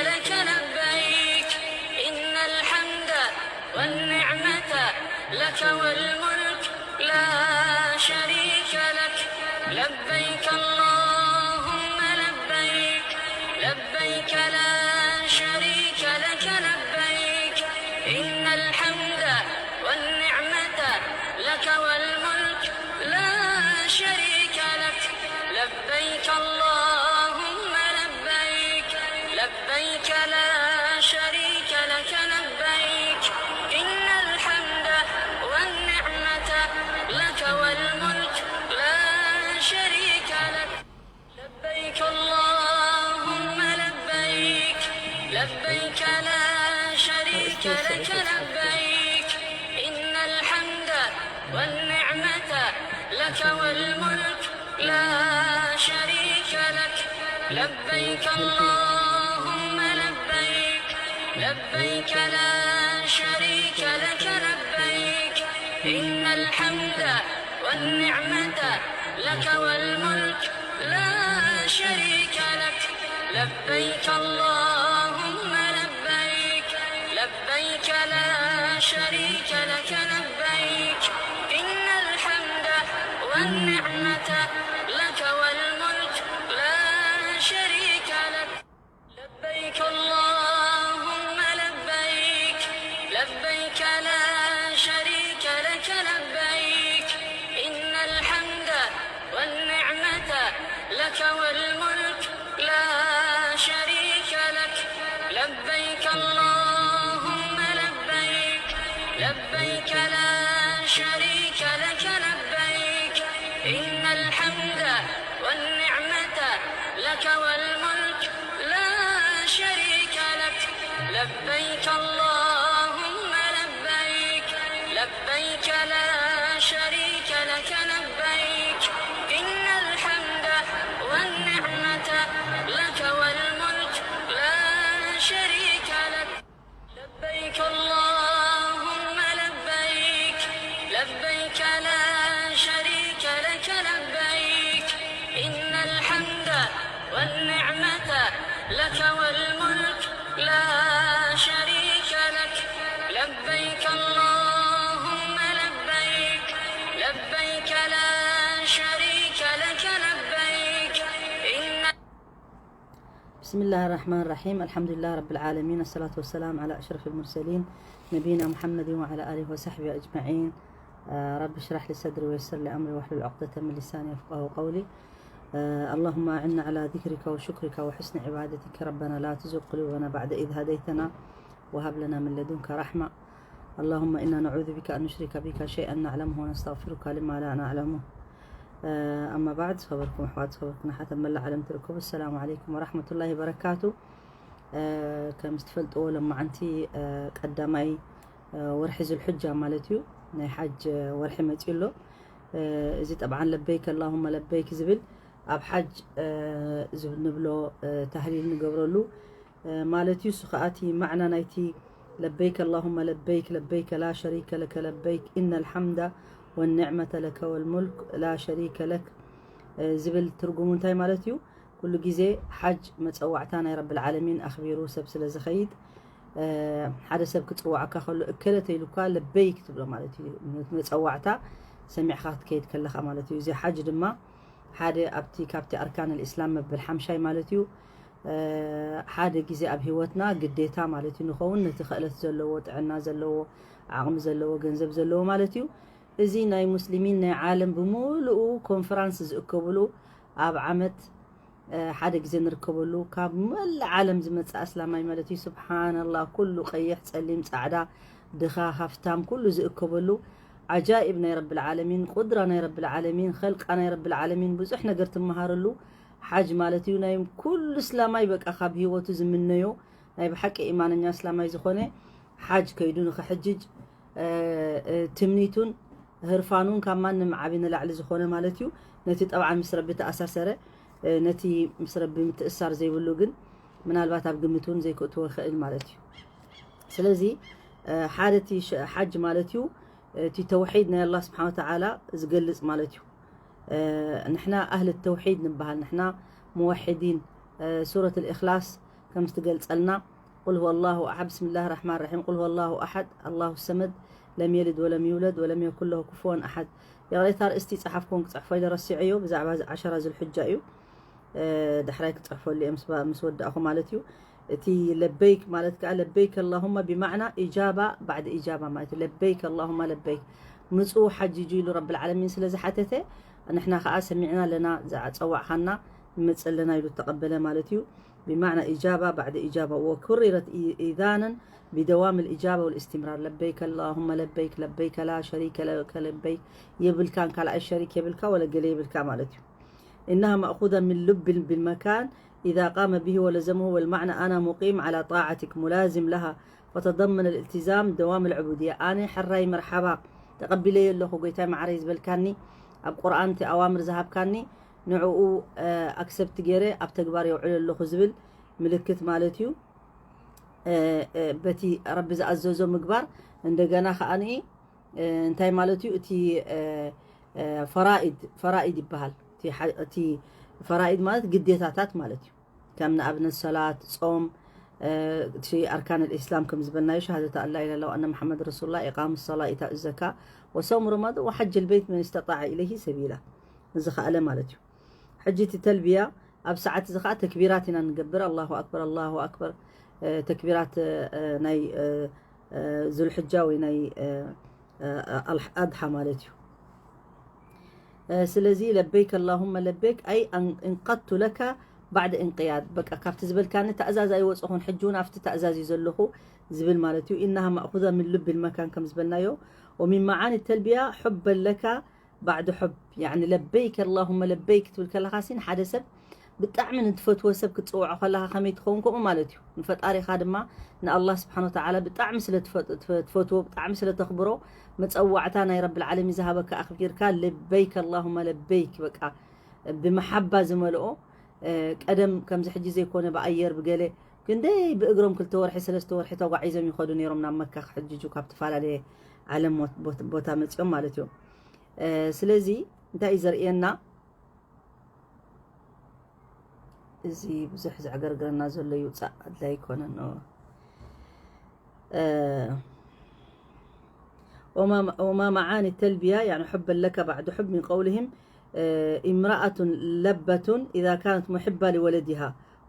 لك لبيك، إن الحمد والنعمة لك والملك، لا شريك لك. لبيك اللهم لبيك، لبيك لا شريك لك لبيك، إن الحمد والنعمة لك والملك، لا شريك لك. لبيك اللهم لبيك، لبيك لا شريك لك لبيك، إن الحمد والنعمة لك والملك، لا شريك لك. لبيك اللهم لبيك، لبيك لا شريك لك لبيك، إن الحمد والنعمة لك والملك، لا شريك لك. لبيك اللهم لبيك، لبيك لا شريك لك لبيك، إن الحمد والنعمة لك والملك، لا شريك لك. لبيك اللهم لبيك، لبيك لا شريك لك لبيك، إن الحمد والنعمة لك والملك، لا شريك لك. لبيك اللهم لبيك، لبيك لا شريك لك لبيك، إن الحمد والنعمة لك والملك، لا شريك لك. لبيك اللهم لبيك، لبيك لا شريك لك لبيك، إن الحمد والنعمة لك والملك، لا شريك لك. لبيك اللهم لبيك، لبيك لا شريك لك لبيك، إن الحمد والنعمة لك والملك، لا شريك لك. لبيك اللهم لبيك، لبيك لا شريك لك لبيك، إن الحمد والنعمة لك والملك، لا شريك لك. لبيك اللهم لبيك، لبيك لا شريك لك لبيك، إن بسم الله الرحمن الرحيم. الحمد لله رب العالمين. الصلاة والسلام على أشرف المرسلين نبينا محمد وعلى آله وصحبه أجمعين. آه، رب اشرح لي صدري ويسر لي أمري واحلل عقدة من لساني يفقهوا قولي. آه، اللهم أعنا على ذكرك وشكرك وحسن عبادتك. ربنا لا تزغ قلوبنا بعد إذ هديتنا وهب لنا من لدنك رحمة. اللهم إنا نعوذ بك أن نشرك بك شيئا نعلمه ونستغفرك لما لا نعلمه. ኣማ ባዕድ፣ ዝኸበርኩም ኣሕዋት፣ ዝኸበርኩም ኣሓት ኣብ መላእ ዓለም ትርከቡ፣ ኣሰላሙ ዓለይኩም ወራሕመቱላሂ ወበረካቱ። ከም ዝትፈልጥዎ፣ ሎማዓንቲ ቀዳማይ ወርሒ ዙልሕጃ ማለት እዩ፣ ናይ ሓጅ ወርሒ መፂኡ ኣሎ። እዚ ጠብዓን ለበይክ ኣላሁመ ለበይክ ዝብል ኣብ ሓጅ ዝብል ንብሎ ታህሊል ንገብረሉ ማለት እዩ። እሱ ከዓ እቲ ማዕና ናይቲ ለበይክ ኣላሁመ ለበይክ ለበይክ ላ ሸሪከ ለከ ለበይክ ኢነ ልሓምዳ ወኒዕመተ ለከ ወልሙልክ ላ ሸሪከ ለክ ዝብል ትርጉሙ እንታይ ማለት እዩ? ኩሉ ግዜ ሓጅ መፀዋዕታ ናይ ረብል ዓለሚን ኣኽቢሩ ሰብ ስለ ዝኸይድ፣ ሓደ ሰብ ክፅዋዓካ ከሎ እከለ ተይሉካ ለበይክ ትብሎ ማለት እዩ። መፀዋዕታ ሰሚዕካ ክትከይድ ከለኻ ማለት እዩ። እዚ ሓጅ ድማ ሓደ ኣብቲ ካብቲ ኣርካን ልእስላም መበል ሓምሻይ ማለት እዩ። ሓደ ግዜ ኣብ ህይወትና ግዴታ ማለት እዩ ንኸውን፣ ነቲ ክእለት ዘለዎ፣ ጥዕና ዘለዎ፣ ዓቕሚ ዘለዎ፣ ገንዘብ ዘለዎ ማለት እዩ። እዚ ናይ ሙስሊሚን ናይ ዓለም ብምሉኡ ኮንፈራንስ ዝእከብሉ፣ ኣብ ዓመት ሓደ ግዜ ንርከበሉ፣ ካብ መላእ ዓለም ዝመጽእ ኣስላማይ ማለት እዩ። ስብሓንላህ፣ ኩሉ ቀይሕ፣ ጸሊም፣ ጻዕዳ፣ ድኻ፣ ሃፍታም፣ ኩሉ ዝእከበሉ፣ ዓጃኢብ ናይ ረብል ዓለሚን፣ ቁድራ ናይ ረብል ዓለሚን፣ ኸልቃ ናይ ረብል ዓለሚን፣ ብዙሕ ነገር ትመሃረሉ ሓጅ ማለት እዩ። ናይ ኩሉ እስላማይ በቃ ካብ ህይወቱ ዝምነዮ ናይ ብሓቂ ኢማነኛ እስላማይ ዝኾነ ሓጅ ከይዱ ንኽሕጅጅ ትምኒቱን ህርፋኑን ካብ ማንም ዓቢ ንላዕሊ ዝኾነ ማለት እዩ። ነቲ ጠብዓን ምስ ረቢ ተኣሳሰረ፣ ነቲ ምስ ረቢ ምትእሳር ዘይብሉ ግን ምናልባት ኣብ ግምት እውን ዘይክእትዎ ይኽእል ማለት እዩ። ስለዚ ሓደ እቲ ሓጅ ማለት እዩ፣ እቲ ተውሒድ ናይ ኣላህ ስብሓን ወተዓላ ዝገልጽ ማለት እዩ። ንሕና ኣህል ተውሒድ ንበሃል፣ ንሕና ሙወሒዲን። ሱረት ልእክላስ ከም ዝትገልጸልና፣ قل هو الله أحد، بسم الله الرحمن الرحيم، قل هو الله أحد، الله الصمد، لم يلد ولم يولد ولم يكن له كفوا أحد። ይቕሬታ፣ ኣርእስቲ ጸሓፍኩን ክጽሕፎ ኢለ ረሲዐዮ፣ ብዛዕባ እዚ ዓሸራ ዙልሕጃ እዩ። እ፣ ዳሕራይ ክጽሕፈሉ እየ ምስ ባ-፣ ምስ ወዳእኹ ማለት እዩ። እቲ ለበይክ ማለት ከኣ ለበይክ اللهم ብማዕና ኢጃባ ባዕድ ኢጃባ ማለት እዩ። ለበይክ اللهم ለበይክ። ምጹ ሓጅጁ ኢሉ ረብል ዓለሚን ስለ ዝሓተተ፣ ንሕና ከኣ ሰሚዕና ኣለና፣ ዝጸዋዕኻና ንመጽእ ኣለና ኢሉ ተቐበለ ማለት እዩ። ብማዕና ኢጃባ ባዕድ ኢጃባ። ወኩሪረት ኢ-፣ ኢዛነን ብደዋም ልኢጃባ ወልእስትምራር። ለበይክ اللهم ለበይክ፣ ለበይከ ላ ሸሪከ ለከ ለበይክ። የብልካን ካልኣይ ሸሪክ የብልካ ወለ ገለ የብልካ ማለት እዩ። إنها مأخوذة من لب بالمكان إذا قام به ولزمه، والمعنى أنا مقيم على طاعتك ملازم لها، فتضمن الالتزام دوام العبودية። ኣነ ሕራይ መርሓባ ተቐቢለዮ ኣለኹ፣ ጎይታይ መዓረይ ዝበልካኒ፣ ኣብ ቁርኣን እቲ ኣዋምር ዝሃብካኒ፣ ንዕኡ፣ እ፣ ኣክሰፕት ገይረ ኣብ ተግባር የውዕሎ ኣለኹ ዝብል ምልክት ማለት እዩ። እ፣ እ፣ በቲ ረቢ ዝኣዘዞ ምግባር፣ እንደገና ከኣ እ፣ እንታይ ማለት እዩ? እቲ፣ እ፣ እ፣ ፈራኢድ፣ ፈራኢድ ይበሃል። እቲ ሓ-፣ እቲ ፈራኢድ ማለት ግዴታታት ማለት እዩ። ከም ንኣብነት ሰላት፣ ጾም፣ እ፣ እቲ ኣርካን ልኢስላም ከም ዝበልናዮ፣ ሸሃደት ኣን ላ ኢላሃ ኢላላህ ወኣነ መሓመድ ረሱሉላህ፣ ኢቃም ሰላ፣ ኢታእ ዘካ፣ ወሰውም ረመዳን፣ ወሐጅ ልበይት መን ስተጣዐ ኢለይሂ ሰቢላ፣ ንዝኸኣለ ማለት እዩ። ሕጂ እቲ ተልቢያ ኣብ ሰዓት እዚ ኸዓ ተክቢራት ኢና ንገብር። ኣላሁ ኣክበር፣ ኣላሁ ኣክበር። እ፣ ተክቢራት፣ እ፣ ናይ፣ እ፣ እ፣ ዙልሕጃ ወይ ናይ፣ እ፣ እ፣ ኣልሕ-፣ ኣድሓ ማለት እዩ። እ፣ ስለዚ ለበይክ ኣላሁመ ለበይክ ኣይ ኣን-፣ እንቀቱ ለካ ባዕድ እንቅያድ። በቃ ካብቲ ዝበልካኒ ታእዛዝ ኣይወፅኹን፣ ሕጂ እውን ኣብቲ ታእዛዝ እዩ ዘለኹ ዝብል ማለት እዩ። ኢናሃ ማእኹዛ ምን ሉብ ልመካን ከም ዝበልናዮ፣ ወሚን መዓኒ ተልቢያ ሑበን ለካ ባዕድ ሑብ፣ ያዕኒ ለበይክ ኣላሁመ ለበይክ ትብል ከለኻ ሲ ንሓደ ሰብ ብጣዕሚ ንትፈትዎ ሰብ ክትፅውዖ ከለኻ ከመይ ትኸውን ከምኡ ማለት እዩ። ንፈጣሪኻ ድማ ንኣላህ ስብሓን ወተዓላ ብጣዕሚ ስለ ትፈ-፣ ትፈ-፣ ትፈትዎ፣ ብጣዕሚ ስለ ተኽብሮ፣ መፀዋዕታ ናይ ረብል ዓለሚን ዝሃበካ ኣኽቢርካ ለበይክ ኣላሁመ ለበይክ በቃ ብመሓባ ዝመልኦ፣ እ፣ ቀደም ከምዚ ሕጂ ዘይኮነ ብኣየር ብገለ ክንደይ ብእግሮም ክልተ ወርሒ ሰለስተ ወርሒ ተጓዒዞም ይኸዱ ነይሮም ናብ መካ ክሕጅጁ ካብ ተፈላለየ ዓለም ሞት-፣ ቦት-፣ ቦታ መፂኦም ማለት እዮም። እ፣ ስለዚ እንታይ እዩ ዘርእየና? እዚ ብዙሕ ዘዕገርግረና ዘሎ ይውፃእ ኣድላይ ኣይኮነን። እ፣ ወማ፣ ወማ መዓኒ ተልቢያ፣ ያኒ ሑበን ለከ ባዕድ ሑብ ሚን ቀውልህም፣ እ፣ እምረኣቱን ለበቱን ኢዛ ካነት ሙሕባ ሊወለዲሃ፣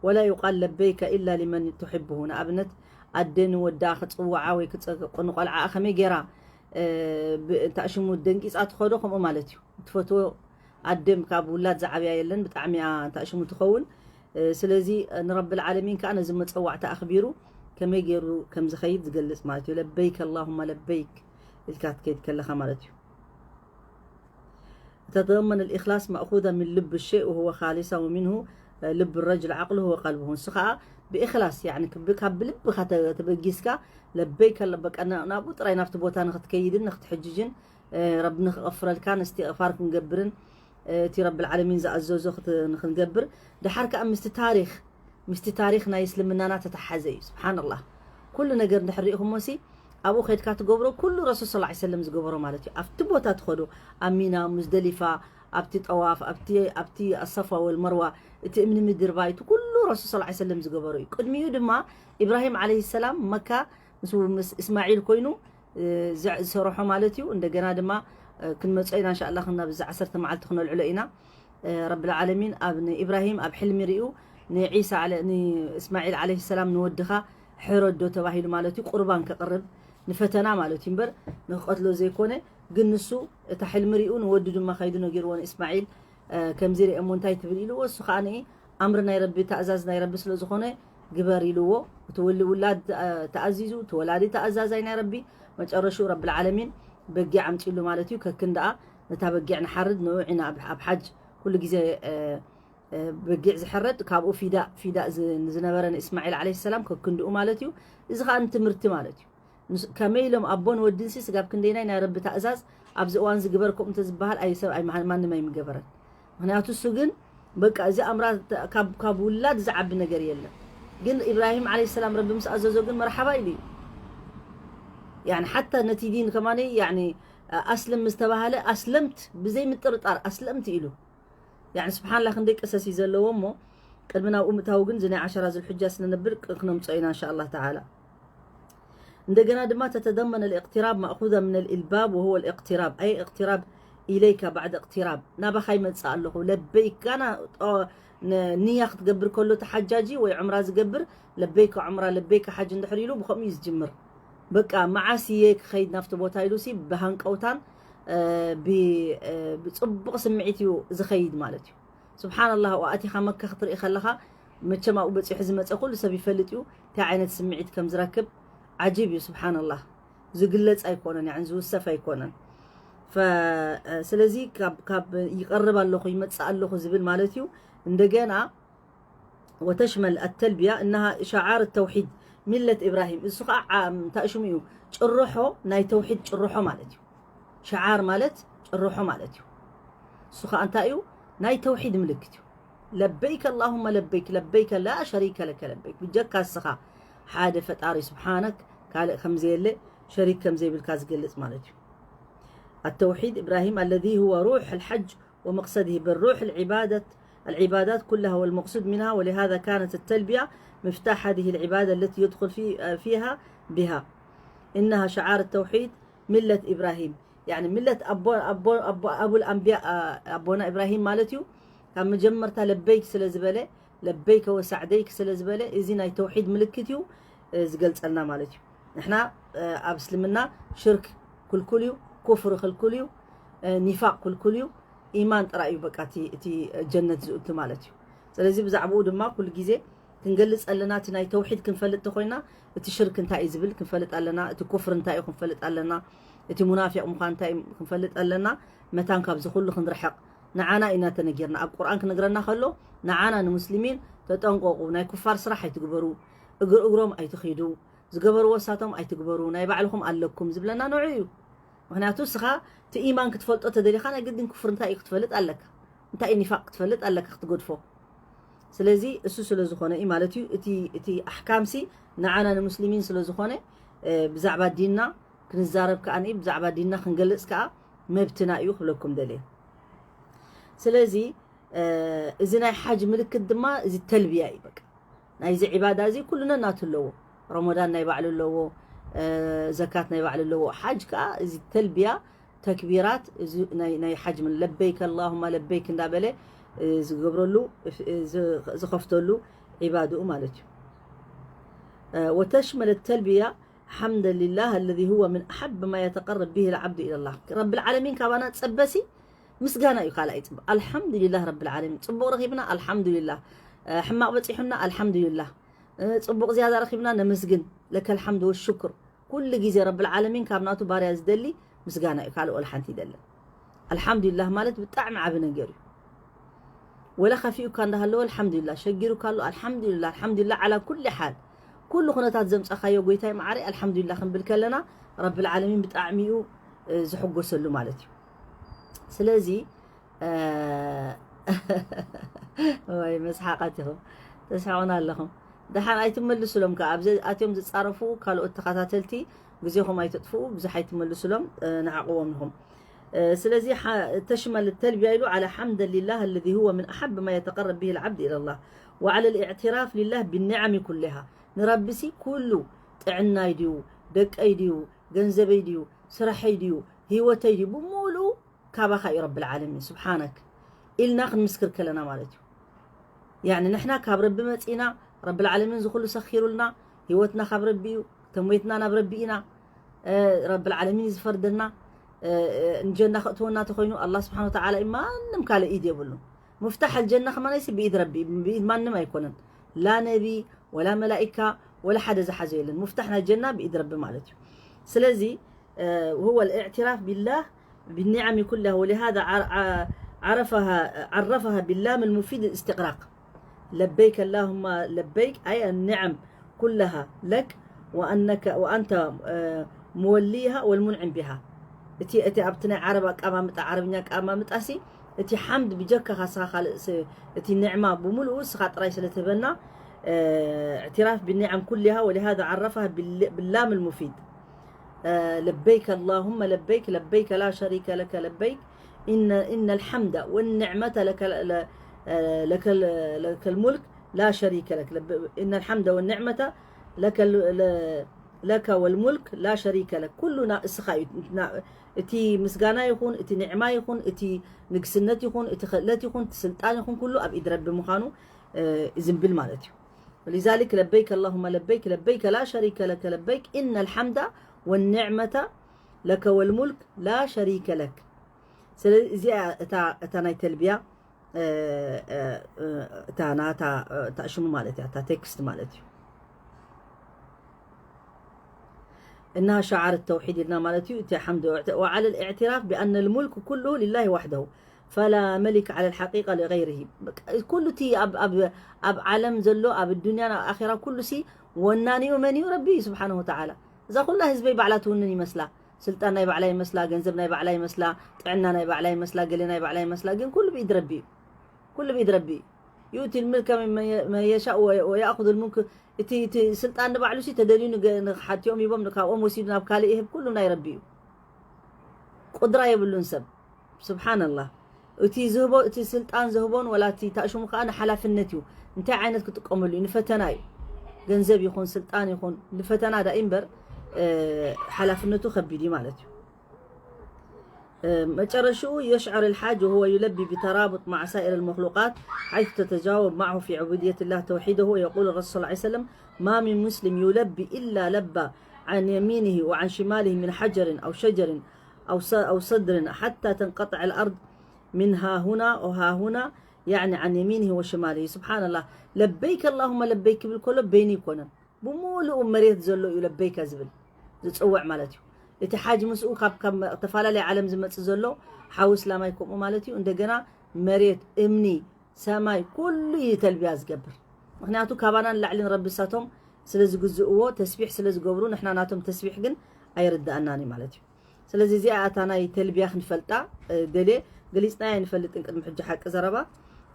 ወላ ዩቃል ለበይከ ኢላ ሊመን ቱሕብሁ። ንኣብነት ኣደ ንወዳ ክፅውዓ ወይ ክፀ-፣ ንቆልዓኣ ከመይ ገይራ፣ እ፣ ብ-፣ እንታይ ሽሙ ደንቂፃ ትኸዶ ከምኡ ማለት እዩ። ትፈትዎ ኣደም ካብ ውላድ ዝዓብያ የለን፣ ብጣዕሚ እያ እንታይ ሽሙ ትኸውን። እ፣ ስለዚ ንረብል ዓለሚን ከዓ ነዚ መፀዋዕታ ኣኽቢሩ ከመይ ገይሩ ከም ዝኸይድ ዝገልፅ ማለት እዩ። ለበይክ ኣላሁመ ለበይክ ኢልካ ትከይድ ከለኻ ማለት እዩ። تتضمن الإخلاص مأخوذا من لب الشيء وهو خالصا ومنه، እ፣ ልብ ረጅል ዓቅሉሁ ወቀልብሁ። ንሱ ከዓ ብእኽላስ፣ ያዕኒ ክብ-፣ ካብ ብልብኻ ተ-፣ ተበጊስካ ለበይክ ኣለ-፣ በቃ ና-፣ ናብኡ ጥራይ ናብቲ ቦታ ንኽትከይድን ንኽትሕጅጅን፣ እ፣ ረቢ ንኽቐፍረልካን እስትቕፋር ክንገብርን፣ እ፣ እቲ ረብል ዓለሚን ዝኣዘዞ ክት-፣ ንኽንገብር። ደሓር ከዓ ምስቲ ታሪኽ፣ ምስቲ ታሪኽ ናይ እስልምናና ተተሓዘ እዩ። ስብሓንላህ። ኩሉ ነገር እንድሕር ሪኢኹሞ ሲ ኣብኡ ከድካ ትገብሮ ኩሉ ረሱል ሰለላሁ ዐለይሂ ወሰለም ዝገበሮ ማለት እዩ። ኣብቲ ቦታ ትኸዶ፣ ኣብ ሚና፣ ሙዝደሊፋ፣ ኣብቲ ጠዋፍ፣ ኣብቲ፣ ኣብቲ ኣሰፋ ወልመርዋ፣ እቲ እምኒ ምድርባይ፣ እቲ ኩሉ ረሱል ሰለላሁ ዐለይሂ ወሰለም ዝገበሮ እዩ። ቅድሚኡ ድማ ኢብራሂም ዓለይሂ ሰላም መካ ምስ፣ ምስ እስማዒል ኮይኑ፣ እ፣ ዘ-፣ ዝሰርሖ ማለት እዩ። እንደገና ድማ፣ እ፣ ክንመጾ ኢና እንሻ ኣላህ፣ ናብ እዛ ዓሰርተ መዓልቲ ክነልዕሎ ኢና። እ፣ ረብል ዓለሚን ኣብ ንኢብራሂም ኣብ ሕልሚ ሪኡ ንዒሳ ዓለ-፣ ንእስማዒል ዓለይሂ ሰላም ንወድኻ ሕረዶ ተባሂሉ ማለት እዩ፣ ቁርባን ከቕርብ ንፈተና ማለት እዩ እምበር ንክቐትሎ ዘይኮነ። ግን ንሱ እታ ሕልሚ ሪኡ ንወዱ ድማ ከይዱ ነጊርዎ ንእስማዒል፣ እ፣ ከምዚ ሪአ እሞ እንታይ ትብል ኢልዎ። እሱ ከዓ ንኢ ኣምሪ ናይ ረቢ፣ ታእዛዝ ናይ ረቢ ስለ ዝኾነ ግበር ኢልዎ። እቲ ውል-፣ ውላድ፣ እ፣ ተኣዚዙ፣ እቲ ወላዲ ተኣዛዛይ ናይ ረቢ። መጨረሽኡ ረብል ዓለሚን በጊዕ ኣምፂሉ ማለት እዩ። ከክን ደኣ ነታ በጊዕ ንሓርድ፣ ንዑ ኢና ኣብ፣ ኣብ ሓጅ ኩሉ ግዜ፣ እ፣ እ፣ በጊዕ ዝሕረድ ካብኡ ፊዳእ፣ ፊዳእ ዝ-፣ ዝነበረ ንእስማዒል ዓለይሂ ሰላም ከክንድኡ ማለት እዩ። እዚ ከዓ ንትምህርቲ ማለት እዩ። ንስ-፣ ከመይ ኢሎም ኣቦን ወድንሲ ስጋብ ክንደይናይ ናይ ረቢ ታእዛዝ ኣብዚ እዋን እዚ ግበር ከምኡ እንተዝበሃል ኣይ ሰብ ኣይ ማን-፣ ማንም ኣይምገበረን። ምኽንያቱ እሱ ግን በቃ እዚ ኣምራ ተ-፣ ካብ፣ ካብ ውላድ ዝዓቢ ነገር የለን። ግን ኢብራሂም ዓለይሂ ሰላም ረቢ ምስ ኣዘዞ ግን መርሓባ ኢሉ እዩ። ያኒ ሓታ ነቲ ዲን ከማኒ ያኒ ኣስልም ምስ ተባሃለ ኣስለምት ብዘይ ምጥርጣር ኣስለምት ኢሉ። ያኒ ስብሓንላ ክንደይ ቅሰስ እዩ ዘለዎ እሞ ቅድሚ ናብኡ ምእታው ግን እዚ ናይ ዓሸራ ዙልሕጃ ስንነብር ቅ-፣ ክነምፅኦ ኢና እንሻ ኣላህ ተዓላ። እንደገና ድማ ተተደመነ ልእቅትራብ ማእኹዘ ምን ልኢልባብ ወሁወ ልእቅትራብ ኣይ እቅትራብ ኢለይካ ባዕድ እቅትራብ ናባኻ ይመፅእ ኣለኹ ለበይክ ጋና ጦ-፣ ን-፣ ንያ ክትገብር ከሎ ተሓጃጂ ወይ ዕምራ ዝገብር ለበይከ ዕምራ ለበይከ ሓጅ እንድሕር ኢሉ ብከምኡ እዩ ዝጅምር። በቃ መዓስ እየ ክኸይድ ናብቲ ቦታ ኢሉ ሲ ብሃንቀውታን እ፣ ብ-፣ እ፣ ብፅቡቕ ስምዒት እዩ ዝኸይድ ማለት እዩ። ስብሓንላህ ኣብኡ ኣቲኻ መካ ክትርኢ ከለኻ መቸም ኣብኡ በፂሑ ዝመፀ ኩሉ ሰብ ይፈልጥ እዩ እንታይ ዓይነት ስምዒት ከም ዝረክብ። ዓጂብ እዩ ስብሓንላህ። ዝግለፅ ኣይኮነን ያዕን ዝውሰፍ ኣይኮነን። ፈ-፣ እ፣ ስለዚ ካብ፣ ካብ ይቐርብ ኣለኹ ይመፅእ ኣለኹ ዝብል ማለት እዩ። እንደገና وتشمل التلبية أنها شعار التوحيد ملة إبراهيم እሱ ከዓ እንታይ ሽሙ እዩ ጭርሖ ናይ ተውሒድ ጭርሖ ማለት እዩ። ሽዓር ማለት ጭርሖ ማለት እዩ። እሱ ከዓ እንታይ እዩ ናይ ተውሒድ ምልክት እዩ። لبيك اللهم لبيك لبيك لا شريك لك لبيك ብጀካ እስኻ ሓደ ፈጣሪ سبحانك ካልእ ከምዘየለ ሸሪክ ከምዘይብልካ ዝገልፅ ማለት እዩ። التوحيد إبراهيم الذي هو روح الحج ومقصده بل روح العبادة العبادات كلها والمقصود منها ولهذا كانت التلبية مفتاح هذه العبادة التي يدخل في فيها بها إنها شعار التوحيد ملة إبراهيم يعني ملة أبو أبو أبو أبو الأنبياء آه، أبونا إبراهيم ማለት እዩ ካብ መጀመርታ ለበይክ ስለ ዝበለ ለበይከ ወሳዕደይክ ስለ ዝበለ እዚ ናይ ተውሒድ ምልክት እዩ እ፣ ዝገልጸልና ማለት እዩ። ንሕና እ፣ ኣብ እስልምና ሽርክ ክልኩል እዩ፣ ኩፍሪ ክልኩል እዩ፣ እ፣ ኒፋቅ ክልኩል እዩ፣ ኢማን ጥራይ እዩ በቃ እቲ፣ እቲ ጀነት ዝእቱ ማለት እዩ። ስለዚ ብዛዕባኡ ድማ ኩሉ ግዜ ክንገልጽ ኣለና፣ እቲ ናይ ተውሒድ ክንፈልጥ ተኮይና እቲ ሽርክ እንታይ እዩ ዝብል ክንፈልጥ ኣለና፣ እቲ ኩፍሪ እንታይ እዩ ክንፈልጥ ኣለና፣ እቲ ሙናፊቅ ምዃን እንታይ እዩ ክንፈልጥ ኣለና። መታን ካብዚ ኩሉ ክንርሕቅ ንዓና ኢና ተነጊርና። ኣብ ቁርኣን ክነግረና ከሎ ንዓና ንሙስሊሚን ተጠንቀቁ፣ ናይ ኩፋር ስራሕ ኣይትግበሩ፣ እግር እግሮም ኣይትኺዱ፣ ዝገበርዎ ሳቶም ኣይትግበሩ፣ ናይ ባዕልኹም ኣለኩም ዝብለና ንዑ እዩ። ምክንያቱ እስኻ እቲ ኢማን ክትፈልጦ ተደሊኻ ናይ ግድን ኩፍር እንታይ እዩ ክትፈልጥ ኣለካ፣ እንታይ እዩ ኒፋቅ ክትፈልጥ ኣለካ ክትገድፎ። ስለዚ እሱ ስለ ዝኾነ እዩ ማለት እዩ። እቲ፣ እቲ ኣሕካምሲ ንዓና ንሙስሊሚን ስለ ዝኾነ እ፣ ብዛዕባ ዲንና ክንዛረብ ከኣ ብዛዕባ ዲንና ክንገልጽ ከኣ መብትና እዩ ክብለኩም ደልየ። ስለዚ እ፣ እዚ ናይ ሓጅ ምልክት ድማ እዚ ተልብያ እዩ በቃ ናይዚ ዒባዳ እዚ ኩሉ ነናቱ ኣለዎ። ረመዳን ናይ ባዕሉ ኣለዎ፣ እ፣ ዘካት ናይ ባዕሉ ኣለዎ። ሓጅ ከኣ እዚ ተልብያ ተክቢራት እዚ ናይ፣ ናይ ሓጅ ምን ለበይክ ኣላሁማ ለበይክ እንዳበለ እ፣ ዝገብረሉ እ፣ ዝ-፣ ዝኸፍተሉ ዒባድኡ ማለት እዩ። እ፣ ወተሽመለ ተልብያ ሓምደ ሊላህ الذي هو من أحب ما يتقرب به العبد إلى الله ረብል ዓለሚን ካባና ፀበሲ ምስጋና እዩ ካልኣይ ፅቡቅ ኣልሓምዱሊላህ ረብል ዓለሚን ፅቡቅ ረኺብና ኣልሓምዱሊላህ እ፣ ሕማቅ በፂሑና ኣልሓምዱሊላህ እ፣ ፅቡቅ ዝያዳ ረኺብና ነመስግን ለከል ሓምድ ወሽኩር ኩሉ ግዜ ረብል ዓለሚን ካብ ናቱ ባርያ ዝደሊ ምስጋና እዩ ካልእ ወላ ሓንቲ ይደልን ኣልሓምዱሊላህ ማለት ብጣዕሚ ዓቢ ነገር እዩ ወላ ከፊኡካ እንዳሃለወ ኣልሓምዱሊላህ ሸጊሩካ ኣሎ ኣልሓምዱሊላህ ኣልሓምዱሊላህ ዓላ ኩሊ ሓል ኩሉ ኩነታት ዘምፀኻዮ ጎይታይ መዓረይ ኣልሓምዱሊላህ ክንብል ከለና ረብል ዓለሚን ብጣዕሚ እዩ እ፣ ዝሕጎሰሉ ማለት እዩ ስለዚ እ፣ ወይ መስሓቃት ኢኹም ተስሕቑና ኣለኹም ደሓን ኣይትመልሱሎም ከዓ ኣብዚ ኣትዮም ዝፃረፉ ካልኦት ተኸታተልቲ ግዜኹም ኣይተጥፍኡ ብዙሕ ኣይትመልሱሎም እ፣ ንዓቕዎም ኢኹም እ፣ ስለዚ ሓ- ተሽመል ተልቢያ ኢሉ على حمدا لله الذي هو من أحب ما يتقرب به العبد إلى الله وعلى الاعتراف لله بالنعم كلها ንረቢሲ ኩሉ ጥዕናይ ድዩ ደቀይ ድዩ ገንዘበይ ድዩ ስራሐይ ድዩ ህይወተይ ድዩ ብምሉኡ ካባኻ እዩ ረብል ዓለሚን ስብሓነክ ኢልና ክንምስክር ከለና ማለት እዩ ያኒ ንሕና ካብ ረቢ መፂና ረብል ዓለሚን ዝኩሉ ሰኪሩልና ህይወትና ካብ ረቢ እዩ ተሞይትና ናብ ረቢ ኢና ረብል ዓለሚን እዩ ዝፈርደና ንጀና ከእትወና ተኮይኑ ኣላ ስብሓን ወተዓላ እዩ ማንም ካልእ ኢድ የብሉን ሙፍታሕ ኣልጀና ከማናይሲ ብኢድ ረቢ ብኢድ ማንም ኣይኮነን ላ ነቢ ወላ መላኢካ ወላ ሓደ ዝሓዞ የለን ሙፍታሕ ናይ ጀና ብኢድ ረቢ ማለት እዩ ስለዚ هو الاعتراف بالله بالنعم كلها ولهذا عرفها عرفها باللام المفيد الاستغراق لبيك اللهم لبيك أي النعم كلها لك وأنك وأنت موليها والمنعم بها እቲ እቲ ኣብቲ ናይ ዓረብ ኣቀማምጣ ዓረብኛ ኣቀማምጣ ሲ እቲ ሓምድ ብጀካ ካስኻ ካልእ እቲ ንዕማ ብምሉኡ እስኻ ጥራይ ስለ ትህበና اعتراف بالنعم كلها ولهذا عرفها باللام المفيد لبيك اللهم لبيك لبيك لا شريك لك لبيك إن إن الحمد والنعمة لك لك لك الملك لا شريك لك. إن الحمد والنعمة لك، لك والملك لا شريك لك. ኩሉ እስኻ እዩ። እቲ ምስጋና ይኹን፣ እቲ ኒዕማ ይኹን፣ እቲ ንግስነት ይኹን፣ እቲ ክእለት ይኹን፣ እቲ ስልጣን ይኹን፣ ኩሉ ኣብ ኢድ ረቢ ምዃኑ ዝንብል ማለት እዩ። ولذلك لبيك اللهم لبيك لبيك لا شريك لك لبيك إن الحمد والنعمة لك والملك لا شريك لك. ስለዚ እዚኣ እታ ናይ ተልቢያ እታ ናታ እታ ሽሙ ማለት እያ፣ እታ ቴክስት ማለት እዩ። إنها شعار التوحيد ኢልና ማለት እዩ። እቲ ሓምድ وعلى الاعتراف بأن الملك كله لله وحده فلا ملك على الحقيقة لغيره. ኩሉ እቲ ኣብ ዓለም ዘሎ ኣብ ዱንያን ኣብ ኣኼራ ኩሉ ሲ ወናኒኡ መን እዩ? ረቢ እዩ ስብሓንሁ ወተዓላ። እዛ ኩላ ህዝበይ ባዕላ ትውንን ይመስላ፣ ስልጣን ናይ ባዕላ ይመስላ፣ ገንዘብ ናይ ባዕላ ይመስላ፣ ጥዕና ናይ ባዕላ ይመስላ፣ ገለ ናይ ባዕላ ይመስላ፣ ግን ኩሉ ብኢድ ረቢ እዩ። ኩሉ ብኢድ ረቢ እዩ። يؤتي الملك من يشاء ويأخذ الملك. እቲ ስልጣን ንባዕሉ ሲ ተደልዩ ንሓቲኦም ሂቦም ካብኦም ወሲዱ ናብ ካልእ ይህብ። ኩሉ ናይ ረቢ እዩ። ቁድራ የብሉን ሰብ። ስብሓንላህ። እቲ ዝህቦ እቲ ስልጣን ዝህቦን ወላ እቲ ታእሽሙ ከዓ ንሓላፍነት እዩ። እንታይ ዓይነት ክጥቀመሉ እዩ? ንፈተና እዩ። ገንዘብ ይኹን ስልጣን ይኹን ንፈተና ዳኢ እምበር ሓላፍነቱ ከቢድ እዩ ማለት እዩ። መጨረሽኡ يشعر الحاج وهو يلبي بترابط مع سائر المخلوقات حيث تتجاوب معه في عبودية الله توحيده. ويقول الرسول صلى الله عليه وسلم: ما من مسلم يلبي إلا لبى عن يمينه وعن شماله من حجر أو شجر أو أو صدر حتى تنقطع الأرض من ها هنا وها هنا، يعني عن يمينه وشماله. سبحان الله. لبيك اللهم لبيك ክብል ከሎ በይኑ ይኮነን፣ ብሙሉኡ መሬት ዘሎ እዩ ለበይከ ዝብል ዝፅውዕ ማለት እዩ። እቲ ሓጅ ምስኡ ካብ ካብ ዝተፈላለየ ዓለም ዝመፅእ ዘሎ ሓው እስላማይ ከምኡ ማለት እዩ። እንደገና መሬት፣ እምኒ፣ ሰማይ ኩሉ እዩ ተልቢያ ዝገብር። ምክንያቱ ካባና ንላዕሊ ንረቢ እሳቶም ስለ ዝግዝእዎ፣ ተስቢሕ ስለ ዝገብሩ፣ ንሕና ናቶም ተስቢሕ ግን ኣይርድኣናን እዩ ማለት እዩ። ስለዚ እዚኣ እታ ናይ ተልቢያ ክንፈልጣ ደልየ። ገሊፅናያ ኣይንፈልጥን ቅድሚ ሕጂ ሓቂ ዘረባ።